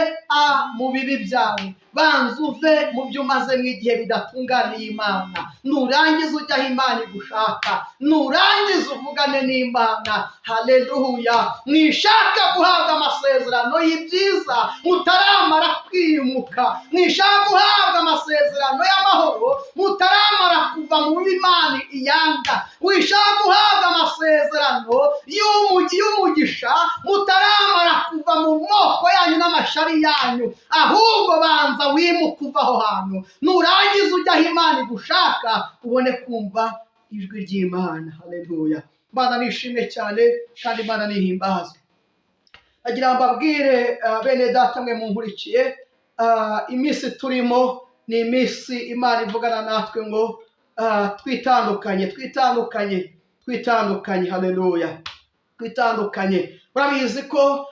mu bibi byawe, banza uve mu byo umazemo igihe bidatunganiye Imana. Nurangiza ujya aho Imana igushaka, nurangiza uvugane n'Imana. Haleluya. Mwishaka guhabwa amasezerano y'ibyiza mutaramara kwimuka, mwishaka guhabwa amasezerano y'amahoro mutaramara kuva mu bibi Imana iyanga, wishaka guhabwa amasezerano y'umugisha mutaramara kuva mu moko yanyu n'amashyari yanyu. Ahubwo banza wimuka uva aho hantu, nurangiza ujya aho Imana igushaka, ubone kumva ijwi ry'Imana. Haleluya, Imana nishimwe cyane kandi Imana nihimbazwe. Agira ngo mbabwire, bene data mwe munkurikiye, iminsi turimo ni iminsi Imana ivugana natwe ngo twitandukanye, twitandukanye, twitandukanye. Haleluya, twitandukanye. Urabizi ko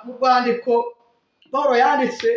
mu rwandiko Paul yanditse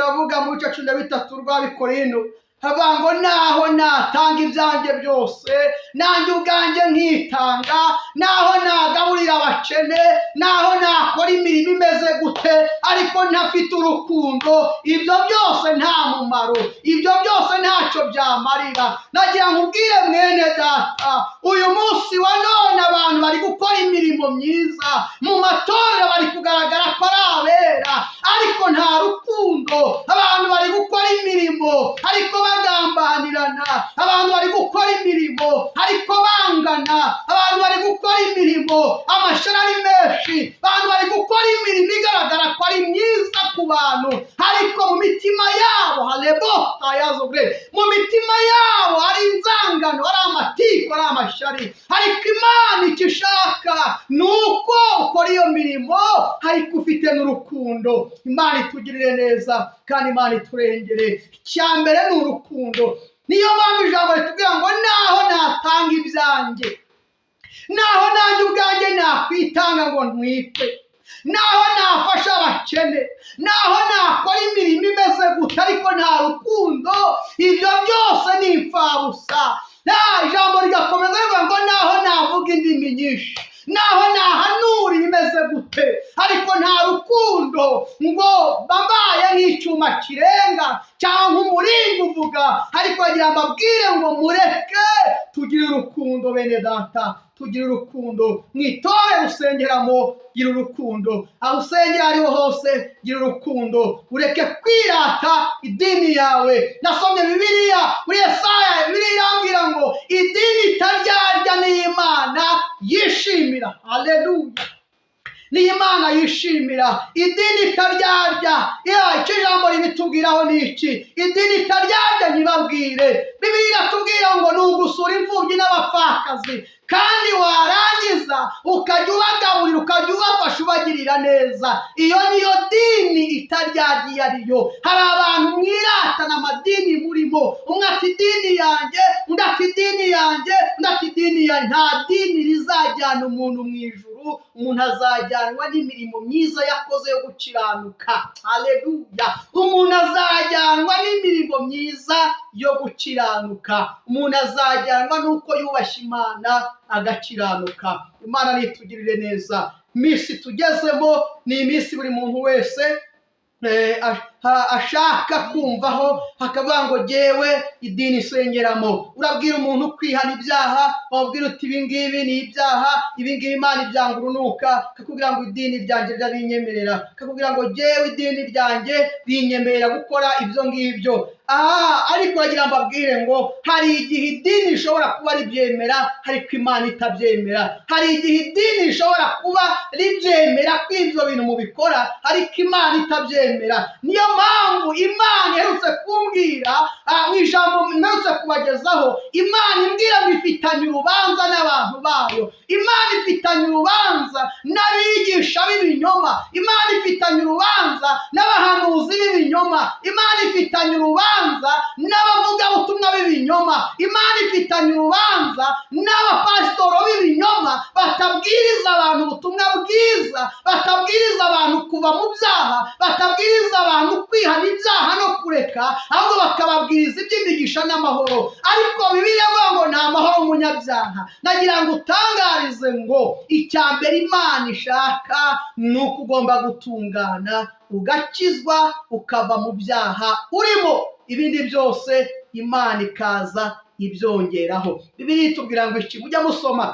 avuga mu bice 13 rw'Abakorinto, havuga ngo naho natanga ibyanjye byose, nanjye ubwanjye nkitanga, naho nagaburira abakene, naho nakora imirimo imeze gute, ariko ntafite urukundo, ibyo byose nta mumaro, ibyo byose ntacyo byamarira. Nagira ngo ubwire mwene data, uyu munsi wa none abantu bari gukora imirimo myiza mu matorero, bari kugaragara ko ari abera, ariko nta rukundo. Abantu bari gukora imirimo ariko bagambanirana, abantu bari gukora imirimo ariko bangana, abantu bari gukora imirimo amashyari ari menshi, abantu bari gukora imirimo igaragara ko ari myiza ku bantu, ariko mu mitima yabo, harebota yazogre, mu mitima yabo hari inzangano, hari amatiku, ari amashyari. Ariko Imana icyo ishaka ni uko ukora iyo mirimo ariko ufite n'urukundo. Imana itugirire neza kandi Imana iturengere. Icya mbere ni urukundo. Niyo mpamvu ijambo ritubwira ngo naho natanga ibyanjye, naho nanjye ubwanjye nakwitanga ngo ntwite, naho nafasha abakene, naho nakora imirimo imeze gute, ariko nta rukundo, ibyo byose ni imfabusa. Nta ijambo rigakomeza rivuga ngo naho navuga indimi nyinshi, naho nahanura ibimeze gute, ariko nta rukundo, ngo babaye nk'icyuma kirenga cyangwa umuringa uvuga. Ariko bagira ngo mbabwire ngo mureke tugire urukundo, bene data, tugire urukundo. Mu itorero usengeramo, gira urukundo. Aho usengera ariho hose, gira urukundo, ureke kwirata idini yawe. Nasomye Bibiliya muri Yesaya, Bibiliya irambwira ngo idini itaryarya ni Imana yishimira. Haleluya, ni Imana yishimira idini itaryarya. Ya, icyo ijambo ribitubwiraho ni iki? Idini itaryarya, nyibabwire, Bibiliya iratubwira ngo ni ugusura imfubyi n'abapfakazi, kandi warangiza ukajya ubagaburira, ukajya ubafasha, ubagirira neza. Iyo niyo dini itaryarya iyo ariyo. Hari abantu mwiratana amadini murimo, umwe ati idini yanjye, undi ati idini yanjye, undi ati idini yanjye. Bibiliya, nta dini rizajyana umuntu mu ijuru. Umuntu azajyanwa n'imirimo myiza yakoze yo gukiranuka. Haleluya! Umuntu azajyanwa n'imirimo myiza yo gukiranuka. Umuntu azajyanwa n'uko yubashye Imana agakiranuka. Imana nitugirire neza. Iminsi tugezemo ni iminsi buri muntu wese ashaka kumvaho, hakavuga ngo jyewe idini isengeramo. Urabwira umuntu kwihana ibyaha, wabwira uti: "Ibi ngibi ni ibyaha, ibi ngibi Imana ibyanga urunuka." Kakubwira ngo: "Idini ryanjye rirabinyemerera." Kakubwira ngo: "Jyewe idini ryanjye rinyemerera gukora ibyo ngibyo." Aha ariko uragira ngo mbabwire ngo hari igihe idini rishobora kuba ribyemera ariko Imana itabyemera. Hari igihe idini rishobora kuba ribyemera ko ibyo bintu mubikora, ariko Imana itabyemera. Niyo mpamvu Imana iherutse kumbwira mu ijambo mperutse kubagezaho, Imana imbwira ngo ifitanye urubanza n'abantu bayo. Imana ifitanye urubanza n'abigisha b'ibinyoma. Imana ifitanye urubanza n'abahanuzi b'ibinyoma. Imana ifitanye urubanza n'abavugabutumwa b'ibinyoma. Imana ifitanye urubanza n'abapasitoro b'ibinyoma batabwiriza abantu ubutumwa bwiza, batabwiriza abantu kuva mu byaha, batabwiriza abantu kwihana ibyaha no kureka, ahubwo bakababwiriza iby'imigisha n'amahoro. Ariko Bibiliya ivuga ngo ni amahoro umunyabyaha. Nagira ngo utangarize ngo icya mbere Imana ishaka ni uko ugomba gutungana, ugakizwa, ukava mu byaha urimo, ibindi byose Imana ikaza ibyongeraho. Bibiliya itubwira ngo iki? Mujya musoma,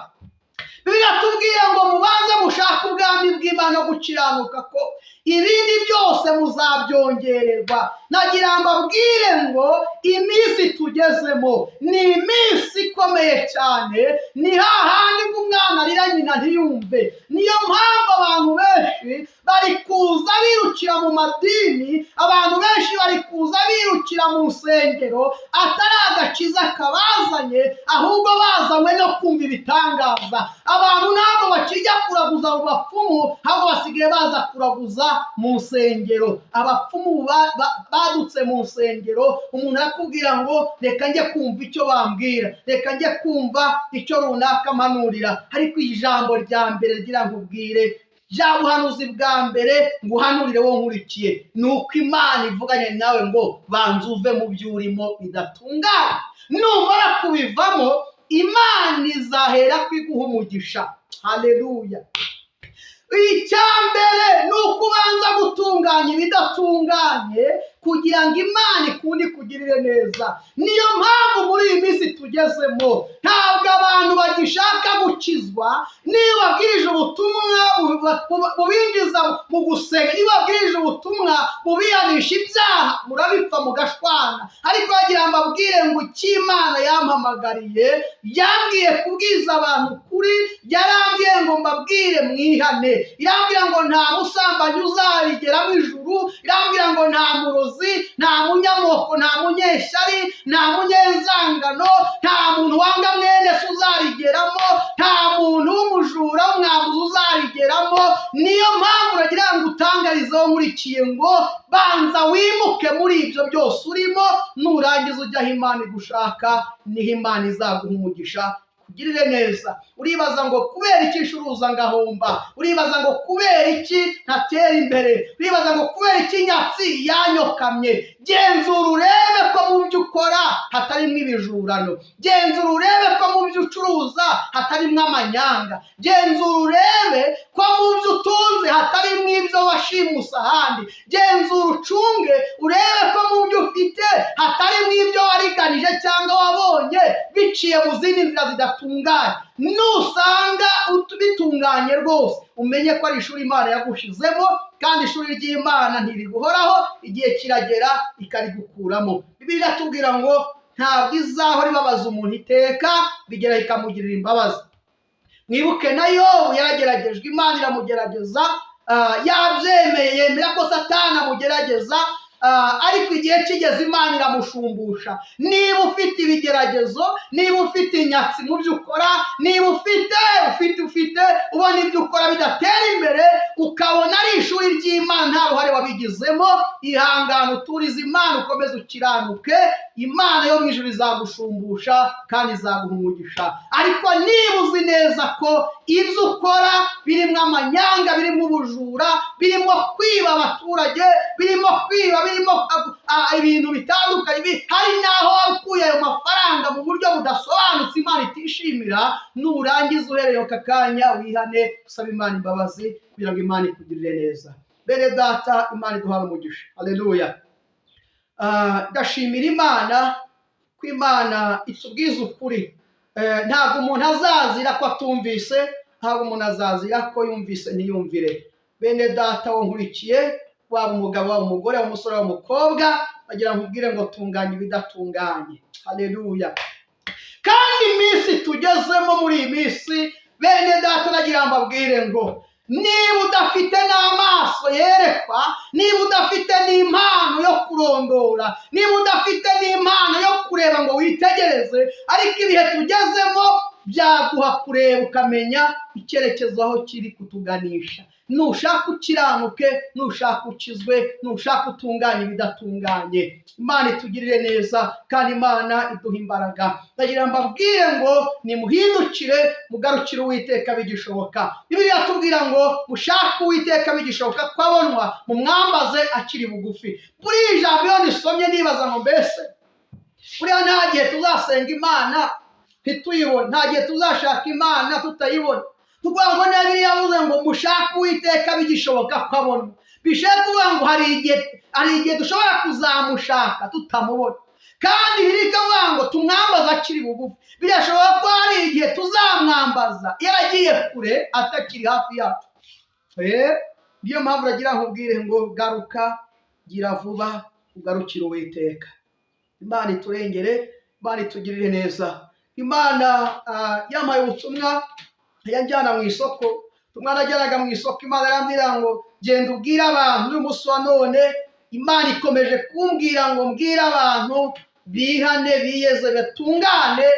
Bibiliya itubwira ngo mubanze mushake ubwami bw'Imana no gukiranuka, ko ibindi byose muzabyongererwa. Nagira ngo abwire ngo iminsi tugezemo ni iminsi ikomeye cyane. Ni hahandi ngo umwana arira nyina ntiyumve. Niyo mpamvu abantu benshi bari kuza birukira mu madini, abantu benshi bari kuza birukira mu nsengero, atari agakiza kabazanye, ahubwo bazanywe no kumva ibitangaza. Abantu ntabwo bakijya kuraguza mu bapfumu, ahubwo basigaye baza kuraguza mu nsengero. Abapfumu badutse mu nsengero. Umuntu arakubwira ngo: "Reka njye kumva icyo bambwira, reka njye kumva icyo runaka mpanurira." Ariko ijambo rya mbere rigira ngo ubwire bya buhanuzi bwa mbere ngo uhanurire wowe nkurikiye, ni uko Imana ivuganye nawe ngo banza uve mu byo urimo bidatunganye. Numara kubivamo, Imana izahera kwiguha umugisha. Haleluya! Icya mbere ni uko ubanza gutunganya ibidatunganye kugira ngo Imana ikunde ikugirire neza. Niyo mpamvu muri iyi minsi tugezemo ntabwo abantu bagishaka gukizwa. Niba babwirije ubutumwa bubinjiza mu gusenga, niba babwirije ubutumwa bubihanisha ibyaha, murabipfa mugashwana. Ariko bagira ngo mbabwire ngo icyo Imana yampamagariye, yambwiye kubwiza abantu kuri, yarambwiye ngo mbabwire mwihane, irambwira ngo nta musambanyi uzarigera mu ijuru, irambwira ngo nta murozi, nta munyamoko, nta munyeshyari, nta munyenzangano, nta muntu wanga mwene se uzarigeramo, nta muntu w'umujura w'umwambuzi uzarigeramo. Niyo mpamvu uragira ngo utangarizeho nkurikiye ngo banza wimuke muri ibyo byose urimo, nurangiza ujya aho Imana igushaka, niho Imana izaguha umugisha, kugirire neza. Uribaza ngo kubera iki ncuruza ngahomba? Uribaza ngo kubera iki ntatera imbere? Uribaza ngo kubera iki nyatsi yanyokamye? Genzura urebe ko mu byo ukora hatarimo ibijurano. Genzura urebe ko mu byo ucuruza hatarimo amanyanga. Genzura urebe ko mu byo utunze hatarimo ibyo washimuse ahandi. Genzura, ucunge, urebe ko mu byo ufite hatarimo ibyo wariganije cyangwa wabonye biciye mu zindi nzira zidatunganye. Nusanga bitunganye rwose, umenye ko ari ishuri Imana yagushizemo, kandi ishuri ry'Imana ntiriguhoraho, igihe kiragera ikarigukuramo. Bibiliya iratubwira ngo ntabwo izahora ibabaza umuntu iteka, bigera ikamugirira imbabazi. Mwibuke na Yobu yarageragejwe, Imana iramugerageza, yabyemeye, yemera ko Satani amugerageza. Ariko igihe kigeze Imana iramushumbusha. Niba ufite ibigeragezo, niba ufite inyatsi mu byo ukora, niba ufite ubona ibyo ukora bidatera imbere, ukabona ari ishuri ry'Imana nta ruhare wabigizemo, ihangane, uturize Imana, ukomeze ukiranuke. Imana yo mu ijuru izagushumbusha kandi izaguha umugisha. Ariko niba uzi neza ko ibyo ukora birimo amanyanga, birimo ubujura, birimo kwiba abaturage, birimo kwiba, birimo ibintu bitandukanye, hari n'aho wakuye ayo mafaranga mu buryo budasobanutse Imana itishimira, nurangiza uhereye aka kanya wihane, usaba Imana imbabazi kugira ngo Imana ikugirire neza. Bene data, Imana iduhane umugisha. Haleluya. Ndashimira Imana ko Imana itubwiza ukuri. Ntabwo umuntu azazira ko atumvise, ntabwo umuntu azazira ko yumvise ntiyumvire. Bene data wo nkurikiye, waba umugabo, waba umugore, waba umusore, waba umukobwa, bagira ngo nkubwire ngo tunganya ibidatunganye. Haleluya. Kandi iminsi tugezemo, muri iyi minsi, bene data, nagira ngo mbabwire ngo niba udafite n'amaso yerekwa, niba udafite n'impano yo kurondora, niba udafite n'impano yo kureba ngo witegereze, ariko ibihe tugezemo byaguha kureba ukamenya icyerekezo aho kiri kutuganisha. Nushaka ukiranuke, nushaka ukizwe, nushaka utunganye ibidatunganye. Imana itugirire neza kandi Imana iduha imbaraga. Ndagira ngo mbabwire ngo nimuhindukire, mugarukire Uwiteka bigishoboka. Bibiliya tubwira ngo mushake Uwiteka bigishoboka ko abonwa, mumwambaze akiri bugufi. Muri iri jambo iyo nisomye nibaza ngo mbese buriya nta gihe tuzasenga Imana ntituyibone? Nta gihe tuzashaka Imana tutayibona? Tuvuga ngo niba yavuze ngo mushake Uwiteka bigishoboka ko abona, bishatse kuvuga ngo hari igihe dushobora kuzamushaka tutamubona. Kandi biri ikavuga ngo tumwambaze akiri bugufi, birashoboka ko hari igihe tuzamwambaza yaragiye kure, atakiri hafi yacu. Niyo mpamvu uragira nkubwire ngo garuka, gira vuba ugarukire Uwiteka. Imana iturengere, Imana itugirire neza. Imana yampaye ubutumwa yajyana mu isoko. Ubutumwa najyanaga mu isoko, Imana yarambwira ngo genda ubwire abantu. Uyu munsi wa none Imana ikomeje kumbwira ngo mbwire abantu bihane, biyeze, batungane,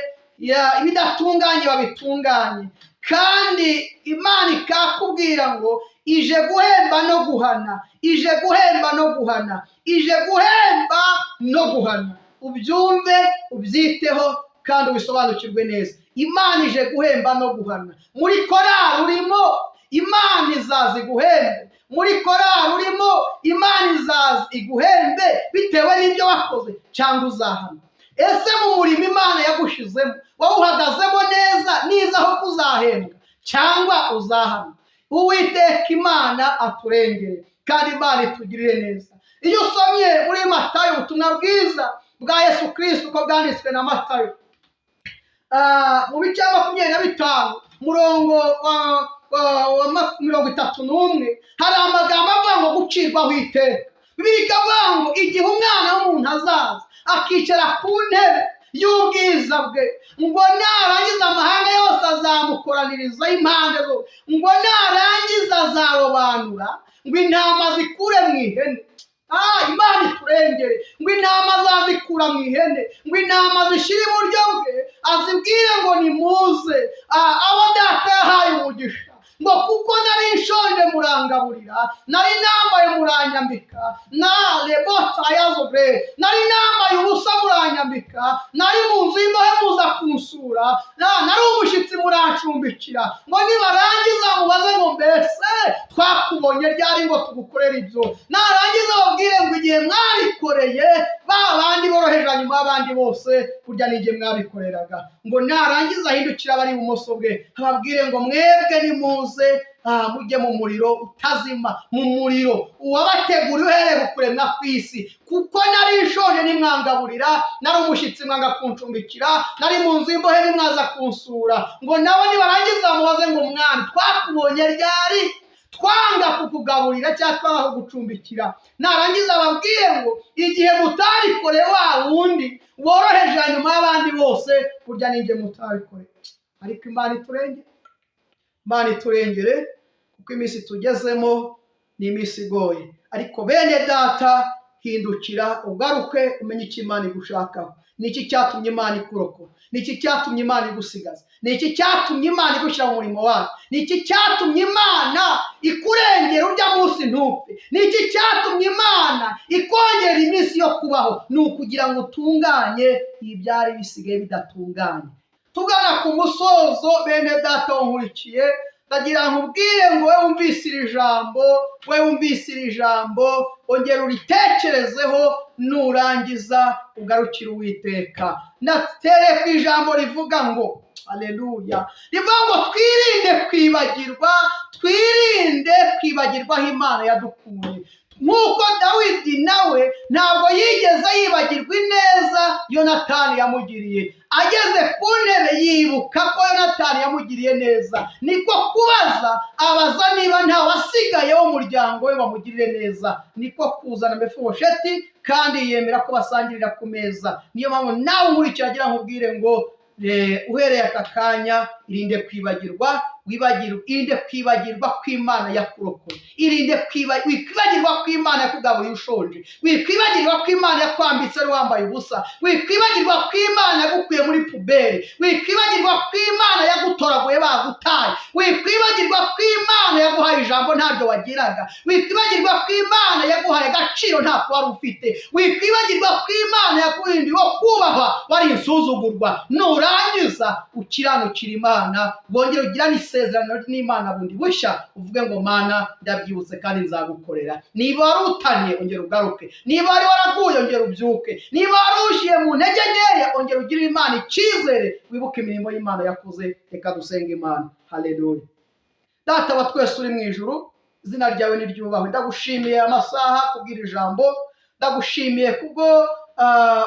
ibidatunganye babitunganye. Kandi Imana ikakubwira ngo ije guhemba no guhana, ije guhemba no guhana, ije guhemba no guhana. Ubyumve, ubyiteho kandi ubisobanukirwe neza. Imana ije guhemba no guhana. Muri korari urimo, Imana izaza iguhembe. Muri korari urimo, Imana izaza iguhembe bitewe n'ibyo wakoze, cyangwa uzahana. Ese mu murimo Imana yagushizemo wawuhagazemo neza, niza aho kuzahembwa cyangwa uzahana? Uwiteka Imana aturengere kandi Imana itugirire neza. Iyo usomye muri Matayo, ubutumwa bwiza bwa Yesu Kirisito uko bwanditswe na Matayo, mu bice 25, murongo wa 31, hari amagambo avuga ngo gucirwaho iteka. Bibiliya ikavuga ngo igihe Umwana w'umuntu azaza akicara ku ntebe y'ubwiza bwe, ngo narangiza amahanga yose azamukoraniriza impande zose, ngo narangiza azarobanura ngo intama zikure mu ihene. Imana iturengere. Ngo intama azazikura mu ihene, ngo intama zishyire iburyo bwe, azibwire ngo nimuze, abo data yahaye umugisha, ngo kuko nari nshonje murangaburira, nari nambaye muranyambika, na rebota yazobre, nari nambaye ubusa muranyambika, nari mu nzu y'imbohe muza kunsura, nari umushyitsi murancumbikira. Ngo nibarangiza mubaze ngo mbese twakubonye ryari ngo tugukorere ibyo? Narangiza babwire ngo igihe mwabikoreye ba bandi boroheje hanyuma y'abandi bose, burya n'igihe mwabikoreraga. Ngo narangiza ahindukire abari ibumoso bwe, ababwire ngo mwebwe nimuze, mujye mu muriro utazima, mu muriro uwabateguriye uhereye ku kuremwa kw'isi, kuko nari nshonje nimwangaburira, nari umushyitsi mwanga kuncumbikira, nari mu nzu y'imbohe nimwaza kunsura. Ngo nabo nibarangiza mubaze ngo mwami, twakubonye ryari twanga kukugaburira cyangwa twanga kugucumbikira? Narangiza ababwire ngo igihe mutabikoreye wa wundi woroheje hanyuma y'abandi bose, burya n'ijye mutabikoreye. Ariko Imana iturengere, Imana iturengere, kuko iminsi tugezemo ni iminsi igoye. Ariko bene data, Hindukira ugaruke, umenye icyo Imana igushakaho. Ni iki cyatumye Imana ikurokora? Ni iki cyatumye Imana igusigaza? Ni iki cyatumye Imana igushyira mu murimo wayo? Ni iki cyatumye Imana ikurengera urya munsi ntupfe? Ni iki cyatumye Imana ikongera iminsi yo kubaho? Ni ukugira ngo utunganye ibyari bisigaye bidatunganye. Tugana ku musozo, bene data wankurikiye, ndagira ngo ubwire ngo we wumvise iri jambo, we wumvise iri jambo, ongera uritekerezeho, nurangiza ugarukire Uwiteka. Natere ku ijambo rivuga ngo, aleluya, rivuga ngo twirinde kwibagirwa, twirinde kwibagirwa aho Imana yadukuye. Nk'uko Dawidi nawe ntabwo yigeze yibagirwa ineza Yonatani yamugiriye. Ageze ku ntebe yibuka ko Yonatani yamugiriye neza, niko kubaza, abaza niba nta wasigaye w'umuryango we bamugirire neza, niko kuzana Mefibosheti, kandi yemera ko basangirira ku meza. Niyo mpamvu nawe unkurikira agira nkubwire ngo uhereye aka kanya irinde kwibagirwa, wibagirwe, irinde kwibagirwa ko Imana yakurokoye, irinde wikwibagirwa ko Imana yakugaburiye ushonje, wikwibagirwa ko Imana yakwambitse wari wambaye ubusa, wikwibagirwa ko Imana yagukuye muri poubelle, wikwibagirwa ko Imana yagutoraguye bagutaye, wikwibagirwa ko Imana yaguhaye ijambo ntabyo wagiraga, wikwibagirwa ko Imana yaguhaye agaciro ntako wari ufite, wikwibagirwa ko Imana yakurindiye wo kubahwa wari insuzugurwa. Nurangiza ukiranukira Imana, wongere ugirane isezerano n'Imana bundi bushya, uvuge ngo: "Mana, ndabyibutse kandi nzagukorera." Niba wari utanye, ongera ugaruke. Niba wari waraguye, ongera ubyuke. Niba wari ushiye mu ntege nkeya, ongera ugirire Imana icyizere, wibuke imirimo y'Imana yakoze. Reka dusenge Imana. Haleluya. Data wa twese uri mu ijuru, izina ryawe niryubahwe. Ndagushimiye amasaha kubwira ijambo, ndagushimiye kubwo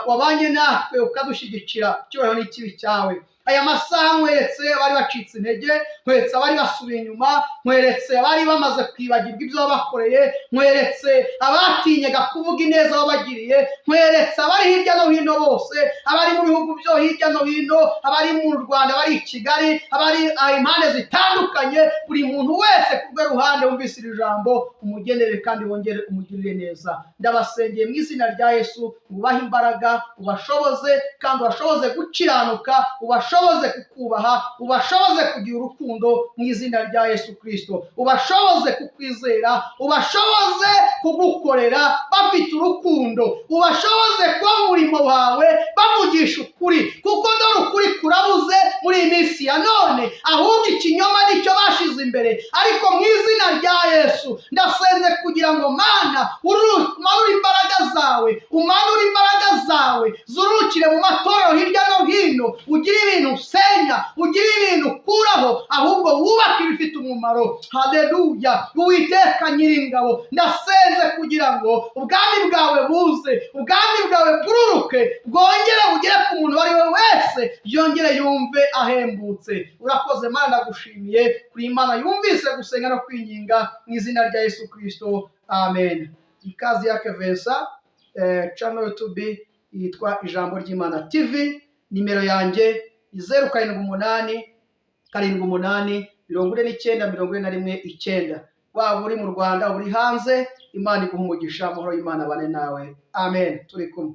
wabanye natwe ukadushyigikira. Icyubahiro n'ikibi cyawe. Aya masaha nkweretse abari bacitse intege, nkweretse abari basubiye inyuma, nkweretse abari bamaze kwibagirwa ibyo wabakoreye, nkweretse abatinyaga kuvuga ineza wabagiriye, nkweretse abari hirya no hino bose, abari mu bihugu byo hirya no hino, abari mu Rwanda, abari i Kigali, abari impande zitandukanye. Buri muntu wese ku rwe ruhande wumvise iri jambo, umugenere kandi wongere umugirire neza. Ndabasengeye mu izina rya Yesu, ubahe imbaraga, ubashoboze kandi ubashoboze gukiranuka, ubashoboze kukubaha, ubashoboze kugira urukundo mu izina rya Yesu Kirisito, ubashoboze kukwizera, ubashoboze kugukorera bafite urukundo, ubashoboze kuba mu murimo wawe bavugisha ukuri, kuko dore ukuri kurabuze muri iyi minsi ya none, ahubwo ikinyoma nicyo bashize imbere. Ariko mu izina rya Yesu ndasenze kugira ngo, Mana, umanure imbaraga zawe, umanure imbaraga zawe zurukire mu matorero hirya no hino, ugire ibintu usenya, ugire ibintu ukuraho, ahubwo wubake ibifite umumaro. Haleluya. Uwiteka Nyiringabo, ndasenze kugira ngo ubwami bwawe buze, ubwami bwawe bwururuke, bwongere bugere ku muntu uwo ari we wese, yongere yumve ahembutse. Urakoze Mana, ndagushimiye kuri Imana yumvise gusenga no kwinginga, mu izina rya Yesu Kirisito, amen. Ikaze ya Kevesa, channel YouTube yitwa Ijambo ry'Imana TV. Nimero yanjye ni 07878491. Waba uri mu Rwanda, uri hanze, Imana iguha umugisha. Amahoro y'Imana abane nawe. Amen. Turi kumwe.